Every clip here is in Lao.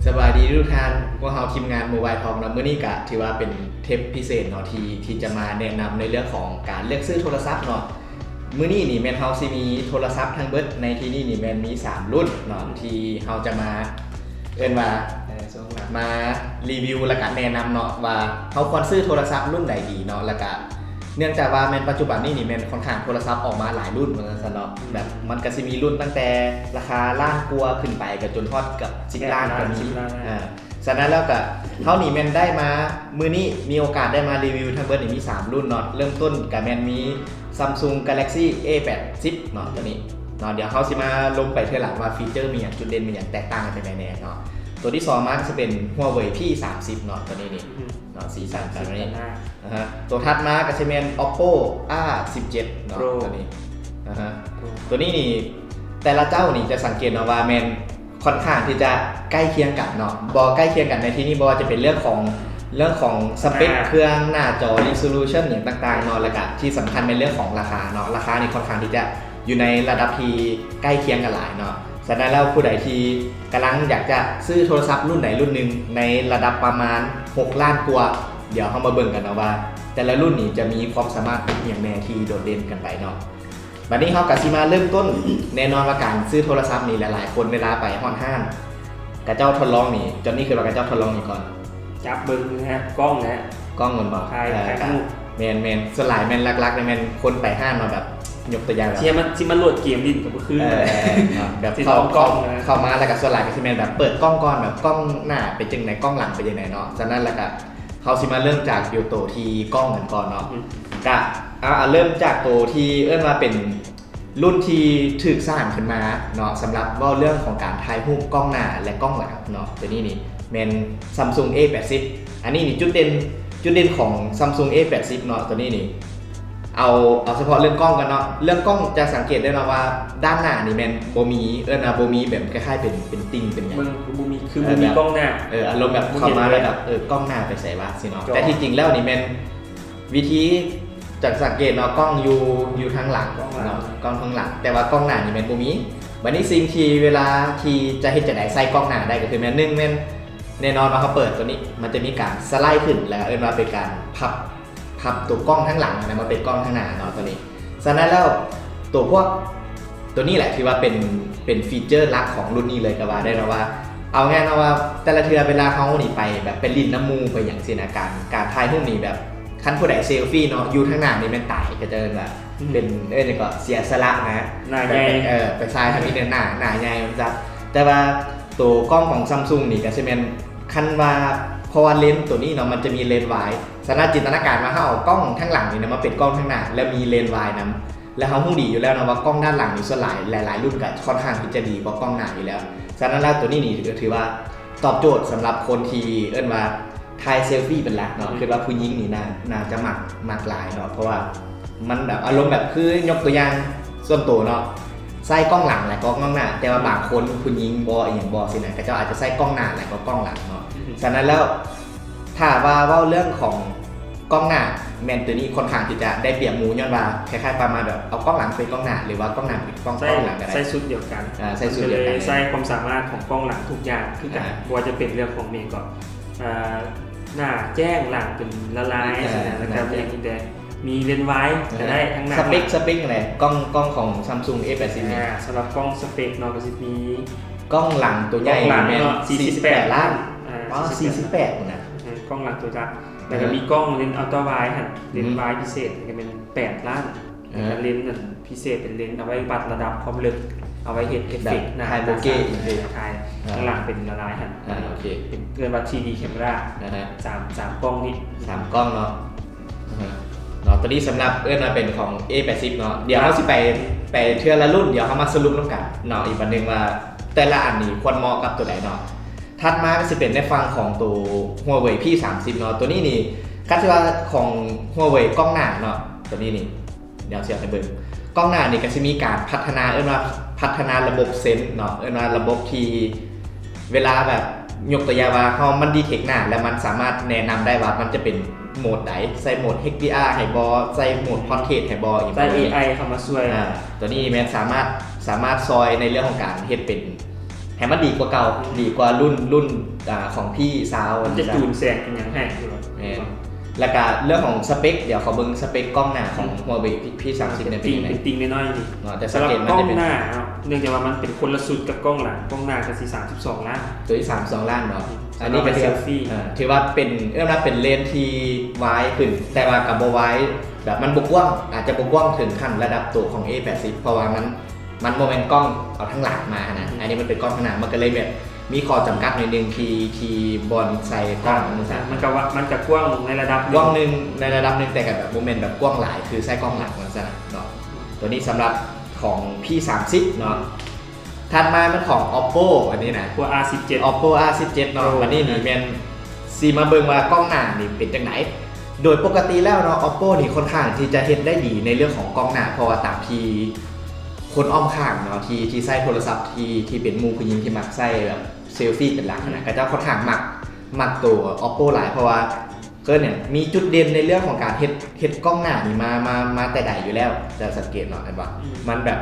ສະບາຍດີທຸກທ່ານ, ພວກເຮົາທີມງານ Mobile Talk ເນາະ, ມື້ນີ້ກະຖືວ່າເປັນເທບພິເສດເນາະ ທີ່ ທີ່ຈະມາແນະນຳໃນເລື່ອງຂອງການເລືອກຊື້ໂທລະສັບເນາະ. ມື້ນີ້ນີ້ແມ່ນເຮົາຊິມີໂທລະສັບທັງເບິດໃນທີ່ນີ້ນີ້ແມ່ນມີສາມລຸ້ນເນາະ ທີ່ເຮົາຈະມາ ເອີ້ນວ່າ ເອີ ມາຣີວິວ ແລ້ວກະແນະນຳເນາະ ວ່າເຮົາຄວນຊື້ໂທລະສັບລຸ້ນໃດດີເນາະ, ແລ້ວກະ ເນື່ອງຈາກວ່າແມ່ນປັດຈຸບັນນີ້ນີ້ແມ່ນຂ້ອນຂ້າງໂທລະສັບອອກມາຫຼາຍລຸ້ນວ່າຊັ້ນຊະເນາະ, ແບບມັນກະຊິມີລຸ້ນຕັ້ງແຕ່ລາຄາລ້ານກວ່າຂຶ້ນໄປ ກະຈົນຮອດເກືອບສິບລ້ານກະມີ. ເອີ ສະນັ້ນແລ້ວກະ ເຮົານີ້ແມ່ນໄດ້ມາ ມື້ນີ້ມີໂອກາດໄດ້ມາຣີວິວທັງເບິດນີ້ມີສາມລຸ້ນເນາະ. ເລີ່ມຕົ້ນກະແມ່ນມີ Samsung Galaxy A ແປດສິບເນາະ ໂຕນີ້ເນາະ. ດຽວເຮົາຊິມາລົງໄປເທື່ອຫຼັງວ່າຟີເຈີມີຫຍັງ ຈຸດເດັ່ນມີຫຍັງ ແຕກຕ່າງກັນຈັ່ງໃດແດ່ເນາະ. ໂຕທີສອງມາກະຊິເປັນ Huawei P ສາມສິບເນາະ ໂຕນີ້ນີ້ເນາະ, ສີສັນປະມານນີ້. ອາຮະ ໂຕຖັດມາກະຊິແມ່ນ Oppo R ສິບເຈັດເນາະ ໂຕນີ້. ອາຮະ ໂຕນີ້ນີ້ ແຕ່ລະເຈົ້ານີ້ຈະສັງເກດເນາະວ່າແມ່ນຂ້ອນຂ້າງທີ່ຈະໃກ້ຄຽງກັນເນາະ, ບໍ່ໃກ້ຄຽງກັນໃນທີ່ນີ້ບໍ່ວ່າຈະເປັນເລື່ອງຂອງ ເລື່ອງຂອງສະເປັກເຄື່ອງ, ໜ້າຈໍ, resolution ຫຍັງຕ່າງໆເນາະ, ແລ້ວກະທີ່ສຳຄັນແມ່ນເລື່ອງຂອງລາຄາເນາະ. ລາຄານີ້ຂ້ອນຂ້າງທີ່ຈະຢູ່ໃນລະດັບທີ່ໃກ້ຄຽງກັນຫຼາຍເນາະ. ສະນັ້ນແລ້ວຜູ້ໃດທີ່ກຳລັງຢາກຈະຊື້ໂທລະສັບລຸ້ນໃດລຸ້ນໜຶ່ງໃນລະດັບປະມານຫົກລ້ານກວ່າ, ດຽວເຮົາມາເບິ່ງກັນເນາະວ່າແຕ່ລະລຸ້ນນີ້ຈະມີຄວາມສາມາດອີ່ຫຍັງແດ່ທີ່ໂດດເດັ່ນກັນໄປເນາະ. ບັດນີ້ເຮົາກະຊິມາເລີ່ມຕົ້ນ, ແນ່ນອນວ່າການຊື້ໂທລະສັບນີ້ຫຼາຍໆຄົນເວລາໄປຮອດຮ້ານ ຂະເຈົ້າທົດລອງນີ້ ຈອນນີ້ຄືວ່າຂະເຈົ້າທົດລອງຫຍັງກ່ອນ? ຈັບເບິ່ງນະ ກ້ອງນະ ກ້ອງແມ່ນບໍ່? ຖ່າຍ ເອີ ຖ່າຍຮູບ. ແມ່ນໆ ສ່ວນຫຼາຍແມ່ນຫຼັກໆແມ່ນຄົນໄປຮ້ານມາແບບ ຍົກຕົວຢ່າງແບບ ຊິມາ ຊິມາໂຫຼດເກມຫຼິ້ນກະບໍ່ຄື ເອີ ແບບເຂົ້າ ເຂົ້າ ເຂົ້າມາແລ້ວກະສ່ວນຫຼາຍກະຊິແມ່ນແບບເປີດກ້ອງກ່ອນ ແບບກ້ອງໜ້າເປັນຈັ່ງໃດ ກ້ອງຫຼັງເປັນຈັ່ງໃດເນາະ. ສະນັ້ນແລ້ວກະເຮົາຊິມາເລີ່ມຈາກຢູ່ໂຕທີ່ກ້ອງກັນກ່ອນເນາະ. ກະ ເອົາ ເລີ່ມຈາກໂຕທີ່ເອີ້ນວ່າເປັນ ລຸ້ນທີ່ຖືກສ້າງຂຶ້ນມາເນາະ ສຳລັບເວົ້າເລື່ອງຂອງການຖ່າຍຮູບກ້ອງໜ້າ ແລະ ກ້ອງຫຼັງເນາະ. ໂຕນີ້ນີ້ແມ່ນ Samsung A ແປດສິບ. ອັນນີ້ນີ້ຈຸດເດັ່ນ ຈຸດເດັ່ນຂອງ Samsung A ແປດສິບເນາະ ໂຕນີ້ນີ້ ເອົາ ເອົາສະເພາະເລື່ອງກ້ອງກ່ອນເນາະ. ເລື່ອງກ້ອງຈະສັງເກດໄດ້ເນາະວ່າດ້ານໜ້ານີ້ແມ່ນບໍ່ມີ ເອີ້ນວ່າບໍ່ມີແບບຄ້າຍໆເປັນ ເປັນຕິ່ງເປັນຫຍັງ ເບິ່ງບໍ່ມີ ຄືບໍ່ມີກ້ອງໜ້າ ເອີ ອາລົມແບບເຂົ້າມາແລ້ວແບບ ເອີ ກ້ອງໜ້າໄປໃສວະຊີ້ເນາະ. ແຕ່ທີ່ຈິງແລ້ວນີ້ແມ່ນ ວິທີຈະສັງເກດເນາະ ກ້ອງຢູ່ ຢູ່ທາງຫຼັງເນາະ ກ້ອງທາງຫຼັງ ແຕ່ວ່າກ້ອງໜ້ານີ້ແມ່ນບໍ່ມີ. ບັດນີ້ສິ່ງທີ່ເວລາທີ່ຈະເຮັດຈັ່ງໃດໃສ່ກ້ອງໜ້າໄດ້ ກະຄືແມ່ນ ໜຶ່ງແມ່ນ ແນ່ນອນວ່າເຮົາເປີດໂຕນີ້ ມັນຈະມີການສະໄລຂຶ້ນ ແລ້ວເອີ້ນວ່າເປັນການພັບ ພັບໂຕກ້ອງທາງຫຼັງຫັ້ນນະ ມາເປັນກ້ອງທາງໜ້າເນາະ ໂຕນີ້. ສະນັ້ນແລ້ວ ໂຕພວກ ໂຕນີ້ແຫຼະຖືວ່າເປັນ ເປັນຟີເຈີຫຼັກຂອງລຸ້ນນີ້ເລີຍກະວ່າໄດ້ເນາະ ວ່າເອົາງ່າຍເນາະວ່າແຕ່ລະເທື່ອເວລາເຮົານີ້ໄປແບບໄປຫຼິ້ນນຳໝູ່ໄປຫຍັງຊີ້ນະ ການ ການຖ່າຍຮູບນີ້ແບບ ຄັນຜູ້ໃດເຊລຟີເນາະ ຢູ່ທາງໜ້ານີ້ແມ່ນຕາຍ ກະຈະເອີ້ນວ່າ ອືມ ເປັນ ເອີ້ນຫຍັງເກາະ ເສຍສະຫຼະນະ ໜ້າໃຫຍ່ ເອີ ໄປຖ່າຍທາງນີ້ໜ້າ ໜ້າໃຫຍ່ ແມ່ນຊະ. ແຕ່ວ່າໂຕກ້ອງຂອງ Samsung ນີ້ກະຊິແມ່ນ ຄັນວ່າ ເພາະວ່າເລນໂຕນີ້ເນາະ ມັນຈະມີເລນວາຍ. ສາມາດຈິນຕະນາການວ່າເຮົາເອົາກ້ອງທາງຫຼັງນີ້ນະ ມາເປັນກ້ອງທາງໜ້າ ແລ້ວມີເລນວາຍນຳ ແລ້ວເຮົາຮູ້ດີຢູ່ແລ້ວນະວ່າກ້ອງດ້ານຫຼັງນີ້ສ່ວນຫຼາຍ ຫຼາຍໆລຸ້ນກະຂ້ອນຂ້າງທີ່ຈະດີກວ່າກ້ອງໜ້າຢູ່ແລ້ວ. ສະນັ້ນແລ້ວໂຕນີ້ນີ້ກະຖືວ່າຕອບໂຈດສຳລັບຄົນທີ່ເອີ້ນວ່າຖ່າຍເຊລຟີເປັນຫຼັກເນາະ. ອືມ ຄິດວ່າຜູ້ຍິງນີ້ໜ້າ ໜ້າຈະມັກ ມັກຫຼາຍເນາະ ເພາະວ່າມັນແບບອາລົມແບບ ຄືຍົກຕົວຢ່າງສ່ວນໂຕເນາະ ໃຊ້ກ້ອງຫຼັງຫຼາຍກວ່າກ້ອງໜ້າ ແຕ່ວ່າບາງຄົນຜູ້ຍິງບໍ່ ອີ່ຫຍັງບໍ່ຊີ້ນະ ຂະເຈົ້າອາດຈະໃຊ້ກ້ອງໜ້າຫຼາຍກວ່າກ້ອງຫຼັງເນາະ. ອືມ ສະນັ້ນແລ້ວ ຖ້າວ່າເວົ້າເລື່ອງຂອງກ້ອງໜ້າ ແມ່ນໂຕນີ້ຂ້ອນຂ້າງທີ່ຈະໄດ້ປຽບໝູ່ ຍ້ອນວ່າຄ້າຍໆປະມານແບບເອົາກ້ອງຫຼັງເປັນກ້ອງໜ້າ ຫຼືວ່າກ້ອງໜ້າເປັນກ້ອງ ກ້ອງຫຼັງກະໄດ້ ໃຊ້ຊຸດດຽວກັນ ອາ ໃຊ້ຊຸດດຽວກັນ ມັນກະເລີຍໃຊ້ຄວາມສາມາດຂອງກ້ອງຫຼັງທຸກຢ່າງຄືກັນ ອ່າ ບໍ່ວ່າຈະເປັນເລື່ອງຂອງເມກອນ ອ່າ ໜ້າແຈ້ງຫຼັງເປັນລະລາຍ ອ່າ ຊີ້ນະ ແລ້ວກະມີຫຍັງອີກແດ່ ມີເລນວາຍກະໄດ້ທາງໜ້າ ສະເປັກ ສະເປັກແຫຼະ ກ້ອງ ກ້ອງຂອງ Samsung A ແປດສິບນີ້ ອ່າ ສຳລັບກ້ອງສະເປັກເນາະ ກະຊິມີກ້ອງຫຼັງໂຕໃຫຍ່ແມ່ນສີ່ສິບແປດລ້ານ ອ່າ ສີ່ສິບແປດ ສີ່ສິບແປດພຸ້ນນະ ກ້ອງຫຼັງໂຕໃຫຍ່ ແລ້ວກະມີກ້ອງເລນອັລຕຣາວາຍຫັ້ນ ເລນວາຍພິເສດກະແມ່ນແປດລ້ານ ແລ້ວກະເລນອັນພິເສດເປັນເລນເອົາໄວ້ວັດລະດັບຄວາມເລິກ ເອົາໄວ້ເຮັດເອັບເຟັກ ແບບ ໜ້າ ຖ່າຍໂບເກ ຖ່າຍຂ້າງຫຼັງເປັນລະລາຍຫັ້ນ ອ່າ ໂອເຄ ເປັນເອີ້ນວ່າ 3D camera ສາມ ສາມກ້ອງນີ້ ສາມກ້ອງເນາະ ເນາະ ໂຕນີ້ສຳລັບເອີ້ນວ່າເປັນຂອງ A ແປດສິບເນາະ. ດຽວເຮົາຊິໄປ ໄປເທື່ອລະລຸ້ນ ດຽວເຮົາມາສະຫຼຸບນຳກັນເນາະ ອີກບາດໜຶ່ງວ່າແຕ່ລະອັນນີ້ຄວນເໝາະກັບໂຕໃດເນາະ. ຖັດມາກະຊິເປັນໃນຝັ່ງຂອງໂຕ Huawei P ສາມສິບເນາະ. ໂຕນີ້ນີ້ ຄັນຊິວ່າຂອງ Huawei ກ້ອງໜ້າເນາະ ໂຕນີ້ນີ້ ດຽວຊິເອົາໃຫ້ເບິ່ງ ກ້ອງໜ້ານີ້ກະຊິມີການພັດທະນາ ເອີ້ນວ່າພັດທະນາລະບົບເຊັນເນາະ ເອີ້ນວ່າລະບົບທີ່ ເວລາແບບ ຍົກຕົວຢ່າງວ່າເຮົາ ມັນດີເທັກໜ້າ ແລ້ວມັນສາມາດແນະນຳໄດ້ວ່າມັນຈະເປັນໂໝດໃດ ໃສ່ໂໝດ HDR ໃຫ້ບໍ່ ໃສ່ໂໝດ Portrait ໃຫ້ບໍ່ ອີ່ຫຍັງປະມານນີ້ ໃຊ້ AI ເຂົ້າມາຊ່ວຍ ອາ ໂຕນີ້ແມ່ນສາມາດ ສາມາດຊ່ອຍໃນເລື່ອງຂອງການເຮັດເປັນ ໃຫ້ມັນດີກວ່າເກົ່າ ອືມ ດີກວ່າລຸ້ນ ລຸ້ນ ອ່າ ຂອງ P ຊາວ ມັນຈະຈູນແສງ ເປັນຫຍັງໃຫ້ ແມ່ນ ແລ້ວກະເລື່ອງຂອງສະເປັກ ດຽວເຂົາເບິ່ງສະເປັກກ້ອງໜ້າຂອງ Huawei P ສາມສິບ ເປັນຕິ່ງ ເປັນຕິ່ງນ້ອຍໆນີ້ເນາະ ແຕ່ສັງເກດມັນຈະເປັນ ເນື່ອງຈາກວ່າມັນເປັນຄົນລະຊຸດກັບກ້ອງຫຼັງ ກ້ອງໜ້າກໍຊິສາມສິບສອງລ້ານ ໂຕນີ້ສາມສິບສອງລ້ານເນາະ ອັນນີ້ກໍຖືວ່າ ເປັນ ເອີ ຖືວ່າເປັນ ເອີ້ນວ່າເປັນເລນທີ່ວາຍຂຶ້ນ ແຕ່ວ່າກໍບໍ່ວາຍ ແບບມັນບໍ່ກວ້າງ ອາດຈະບໍ່ກວ້າງເຖິງຂັ້ນລະດັບໂຕຂອງ A ແປດສິບ ເພາະວ່າມັນ ມັນບໍ່ແມ່ນກ້ອງເອົາທາງຫຼັງມາຫັ້ນນະ ອັນນີ້ມັນເປັນກ້ອງທາງໜ້າ ມັນກໍເລີຍແບບມີຂໍ້ຈຳກັດໜ້ອຍໜຶ່ງທີ່ ທີ່ບ່ອນໃສ່ກ້ອງ ມັນກໍ ມັນກໍກວ້າງໃນລະດັບ ກວ້າງໜຶ່ງໃນລະດັບໜຶ່ງ ແຕ່ກໍແບບບໍ່ແມ່ນແບບກວ້າງຫຼາຍຄືໃສ່ກ້ອງຫຼັງວ່າຊັ້ນເນາະ ໂຕນີ້ສຳລັບຂອງ P ສາມສິບເນາະ ຖັດມາແມ່ນຂອງ Oppo ອັນນີ້ນະ Oppo R ສິບເຈັດ Oppo R ສິບເຈັດເນາະ ໂອ້ ອັນນີ້ນີ້ແມ່ນຊິມາເບິ່ງວ່າກ້ອງໜ້ານີ້ເປັນຈັ່ງໃດ ໂດຍປົກກະຕິແລ້ວເນາະ Oppo ນີ້ຄ່ອນຂ້າງທີ່ຈະເຮັດໄດ້ດີໃນເລື່ອງຂອງກ້ອງໜ້າ ເພາະວ່າຕາມທີ່ຄົນອ້ອມຂ້າງເນາະ ທີ່ ທີ່ໃຊ້ໂທລະສັບ ທີ່ ທີ່ເປັນໝູ່ຜູ້ຍິງທີ່ມັກໃຊ້ແບບເຊລຟີເປັນຫຼັກນະ ເຂົາເຈົ້າຄ່ອນຂ້າງມັກ ມັກໂຕ Oppo ຫຼາຍ ເພາະວ່າ ເອີ້ນຫຍັງ ມີຈຸດເດັ່ນໃນເລື່ອງຂອງການເຮັດ ເຮັດກ້ອງໜ້ານີ້ມາ ມາ ມາແຕ່ໃດຢູ່ແລ້ວ ຈະສັງເກດເນາະ ເຫັນບໍ່ ມັນແບບ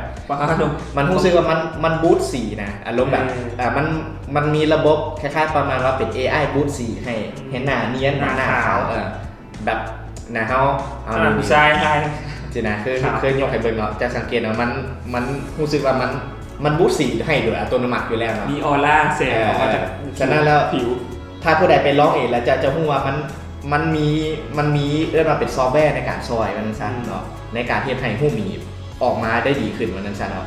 ມັນຮູ້ສຶກວ່າມັນ ມັນບູດສີນະ ອາລົມແບບ ເອີ ມັນ ມັນມີລະບົບຄ້າຍໆປະມານວ່າເປັນ ເອໄອ ບູດສີໃຫ້ ເຮັດໜ້ານຽນ ໜ້າຂາວ ເອີ ແບບໜ້າເຮົາ ເອົາ ຜູ້ຊາຍ ຊິນະ ຄື ເຄີຍຍົກໃຫ້ເບິ່ງເນາະ ຈະສັງເກດວ່າມັນ ມັນຮູ້ສຶກວ່າມັນ ມັນບູດສີໃຫ້ໂດຍອັດຕະໂນມັດຢູ່ແລ້ວເນາະ ມີອໍລາແສງອອກມາຈາກ ສະນັ້ນແລ້ວ ຜິວ ຖ້າຜູ້ໃດໄປລອງເອງແລ້ວຈະ ຈະຮູ້ວ່າມັນ ມັນມີ ມັນມີ ເອີ້ນວ່າເປັນຊອບແວໃນການຊ່ອຍວ່າຊັ້ນເນາະ ໃນການເຮັດໃຫ້ຮູບນີ້ອອກມາໄດ້ດີຂຶ້ນວ່າຊັ້ນເນາະ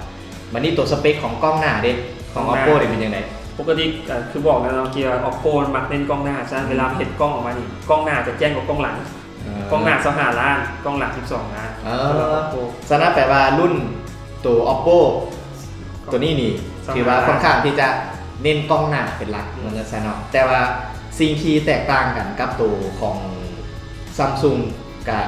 ບັດນີ້ໂຕສະເປັກຂອງກ້ອງໜ້າເດ້ ຂອງ Oppo ເດ້ເປັນຈັ່ງໃດ? ປົກກະຕິ ກໍຄືບອກແລ້ວເນາະ ທີ່ວ່າ Oppo ມັນມັກເນັ້ນກ້ອງໜ້າ ສະນັ້ນເວລາເຮັດກ້ອງອອກມານີ້ ກ້ອງໜ້າຈະແຈ້ງກວ່າກ້ອງຫຼັງ ກ້ອງໜ້າຊາວຫ້າລ້ານ ກ້ອງຫຼັງສິບສອງລ້ານ ສຳລັບ Oppo ສະນັ້ນແປວ່າ ລຸ້ນໂຕ Oppo ໂຕນີ້ນີ້ ຖືວ່າຄ່ອນຂ້າງທີ່ຈະເນັ້ນກ້ອງໜ້າເປັນຫຼັກ ວ່າຊັ້ນເນາະ ແຕ່ວ່າສິ່ງທີ່ແຕກຕ່າງກັນກັບໂຕຂອງ Samsung ກະ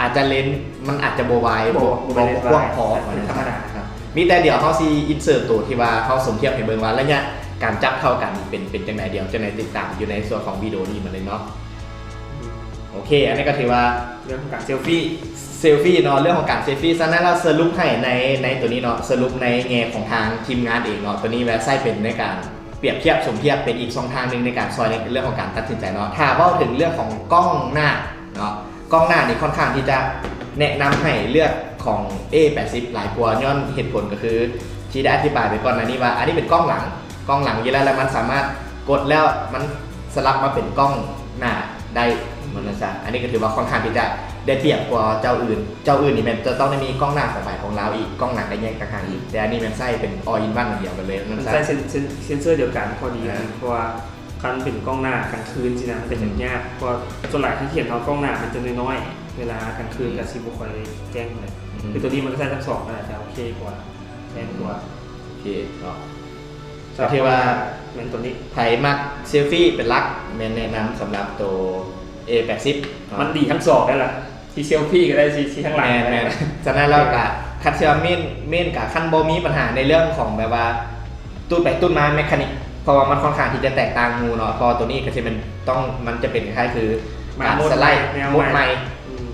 ອາດຈະເລນ ມັນອາດຈະບໍ່ວາຍ ບໍ່ ບໍ່ ບໍ່ ບໍ່ກວ້າງພໍ ວ່າຊັ້ນ ມີແຕ່ດຽວເຮົາຊິ insert ໂຕທີ່ວ່າເຮົາສົມທຽບໃຫ້ເບິ່ງວ່າໄລຍະການຈັບເທົ່າກັນເປັນ ເປັນຈັ່ງໃດ ດຽວຈັ່ງໃດຕິດຕາມຢູ່ໃນສ່ວນຂອງວິດີໂອນີ້ມາເລີຍເນາະ ໂອເຄ ອັນນີ້ກໍຖືວ່າເລື່ອງຂອງການເຊລຟີ ເຊລຟີເນາະ ເລື່ອງຂອງການເຊລຟີ ສະນັ້ນລະສະຫຼຸບໃຫ້ໃນ ໃນໂຕນີ້ເນາະ ສະຫຼຸບໃນແງ່ຂອງທາງທີມງານເອງເນາະ ໂຕນີ້ແມ່ນໃຊ້ເປັນໃນການປຽບທຽບສົມທຽບ ເປັນອີກຊ່ອງທາງໜຶ່ງໃນການຊ່ອຍໃນເລື່ອງຂອງການຕັດສິນໃຈເນາະ ຖ້າເວົ້າເຖິງເລື່ອງຂອງກ້ອງໜ້າເນາະ ກ້ອງໜ້ານີ້ຄ່ອນຂ້າງທີ່ຈະແນະນຳໃຫ້ເລືອກຂອງ A ແປດສິບ ຫຼາຍກວ່າ ຍ້ອນເຫດຜົນກໍຄືທີ່ໄດ້ອະທິບາຍໄປກ່ອນໜ້ານີ້ວ່າ ອັນນີ້ເປັນກ້ອງຫຼັງ ກ້ອງຫຼັງຢູ່ແລ້ວ ແລ້ວມັນສາມາດກົດແລ້ວມັນສະຫຼັບມາເປັນກ້ອງໜ້າໄດ້ ວ່າຊັ້ນຊະ ອັນນີ້ກໍຖືວ່າຄ່ອນຂ້າງທີ່ຈະໄດ້ປຽບກວ່າເຈົ້າອື່ນ ເຈົ້າອື່ນນີ້ແມ່ນຈະຕ້ອງໄດ້ມີກ້ອງໜ້າຂອງໃຜຂອງລາວອີກ ກ້ອງຫຼັງກໍແຍກຕ່າງຫາກອີກ ແຕ່ອັນນີ້ແມ່ນໃຊ້ເປັນ all in one ອັນດຽວກັນເລີຍ ມັນໃຊ້ເຊັນ ເຊັນ ເຊັນເຊີດຽວກັນ ຂໍ້ດີ ເອີ ເພາະວ່າຄັນເປັນກ້ອງໜ້າກາງຄືນຊີ້ນະ ມັນກໍຈະຍາກ ເພາະວ່າສ່ວນຫຼາຍທີ່ເຫັນເຮົາກ້ອງໜ້າມັນຈະນ້ອຍໆ ເວລາກາງຄືນກໍຊິບໍ່ຄ່ອຍໄດ້ແຈ້ງປານໃດ ຄືໂຕນີ້ມັນກໍໃຊ້ທັງສອງ ກໍອາດຈະໂອເຄກວ່າ ແມ່ນກວ່າ ໂອເຄເນາະ ກໍຖືວ່າແມ່ນໂຕນີ້ ໃຜມັກເຊລຟີເປັນຫຼັກ ແມ່ນແນະນຳສຳລັບໂຕ A ແປດສິບເນາະ ມັນດີທັງສອງນັ້ນລະ ຊິເຊລຟີກໍໄດ້ ຊິ ຊິທາງຫຼັງກໍໄດ້ ແມ່ນໆ ສະນັ້ນແລ້ວກະ ຄັນຊິວ່າເມນ ເມນກະ ຄັນບໍ່ມີບັນຫາໃນເລື່ອງຂອງແບບວ່າ ຕູດໄປຕູດມາ ເມຄານິກ ເພາະວ່າມັນຄ່ອນຂ້າງທີ່ຈະແຕກຕ່າງໝູ່ເນາະ ເພາະວ່າໂຕນີ້ກໍຊິແມ່ນຕ້ອງ ມັນຈະເປັນຄ້າຍໆຄື ການສະໄລໂໝດໃໝ່ ໂໝດໃໝ່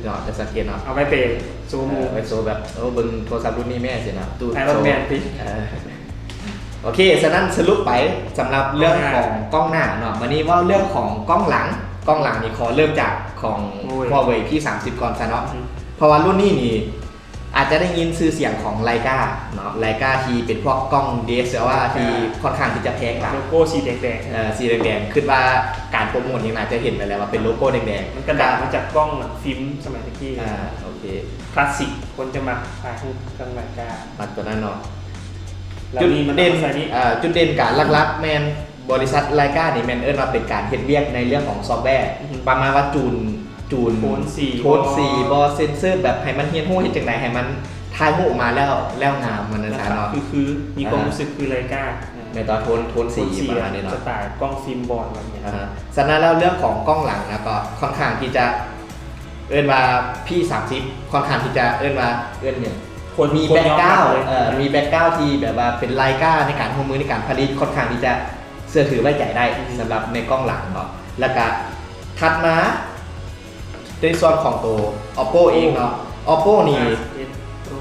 ເນາະ ຈະສັງເກດເນາະ ເອົາໄວ້ໄປໂຊໝູ່ ເອີ ໄວ້ໂຊແບບ ໂອ້ ເບິ່ງໂທລະສັບລຸ້ນນີ້ແມ່ຊີ້ນະ ຕູດໂຊ ໄອຣອນແມນຕິ ເອີ ໂອເຄ ສະນັ້ນສະຫຼຸບໄປສຳລັບເລື່ອງຂອງກ້ອງໜ້າເນາະ ບາດນີ້ເວົ້າເລື່ອງຂອງກ້ອງຫຼັງ ກ້ອງຫຼັງນີ້ຂໍເລີ່ມຈາກຂອງ Huawei P ສາມສິບກ່ອນຊະເນາະ ເພາະວ່າລຸ້ນນີ້ນີ້ອາດຈະໄດ້ຍິນຊື່ສຽງຂອງ Leica ເນາະ Leica ທີ່ເປັນພວກກ້ອງ DSLR ທີ່ຄ່ອນຂ້າງທີ່ຈະແພງຫຼາຍ ໂລໂກ້ສີແດງໆ ເອີ ສີແດງໆ ຄິດວ່າການໂປຣໂມດຍັງໜ້າຈະເຫັນໄປແລ້ວວ່າເປັນໂລໂກ້ແດງໆ ມັນກະດັງມາຈາກກ້ອງຟິມສະໄໝຕະກີ້ ອ່າ ໂອເຄ ຄລາສສິກ ຄົນຈະມັກຖ່າຍຮູບກັບ Leica ມັກຕົວນັ້ນເນາະ ແລ້ວນີ້ມັນເອົາມາໃສ່ນີ້ ຈຸດເດັ່ນ ເອີ ຈຸດເດັ່ນກະຫຼັກໆແມ່ນ ບໍລິສັດ Leica ນີ້ແມ່ນເອີ້ນວ່າເປັນການເຮັດວຽກໃນເລື່ອງຂອງຊອບແວ ປະມານວ່າຈູນ ຈູນໂທນສີ ໂທນສີບໍ ເຊັນເຊີແບບໃຫ້ມັນຮຽນຮູ້ເຮັດຈັ່ງໃດໃຫ້ມັນຖ່າຍຮູບອອກມາແລ້ວ ແລ້ວງາມ ວ່າຊັ້ນຊະເນາະ ຄື ຄືມີຄວາມຮູ້ສຶກຄື Leica ແມ່ນຕາ ໂທນ ໂທນສີປະມານນີ້ເນາະ ສະໄຕລ໌ກ້ອງຟິມບອນແບບນີ້ ສະນັ້ນແລ້ວເລື່ອງຂອງກ້ອງຫຼັງນະ ກໍຄ່ອນຂ້າງທີ່ຈະ ເອີ້ນວ່າ P ສາມສິບ ຄ່ອນຂ້າງທີ່ຈະເອີ້ນວ່າ ເອີ້ນຫຍັງ ມີແບັກກຣາວ ເອີ ມີແບັກກຣາວທີ່ແບບວ່າເປັນ Leica ໃນການຮ່ວມມືໃນການຜະລິດ ຄ່ອນຂ້າງທີ່ຈະເຊື່ອຖືໄວ້ໃຈໄດ້ ສຳລັບໃນກ້ອງຫຼັງເນາະ ແລ້ວກະຖັດມາ ໃນສ່ວນຂອງໂຕ Oppo ເອງເນາະ Oppo ນີ້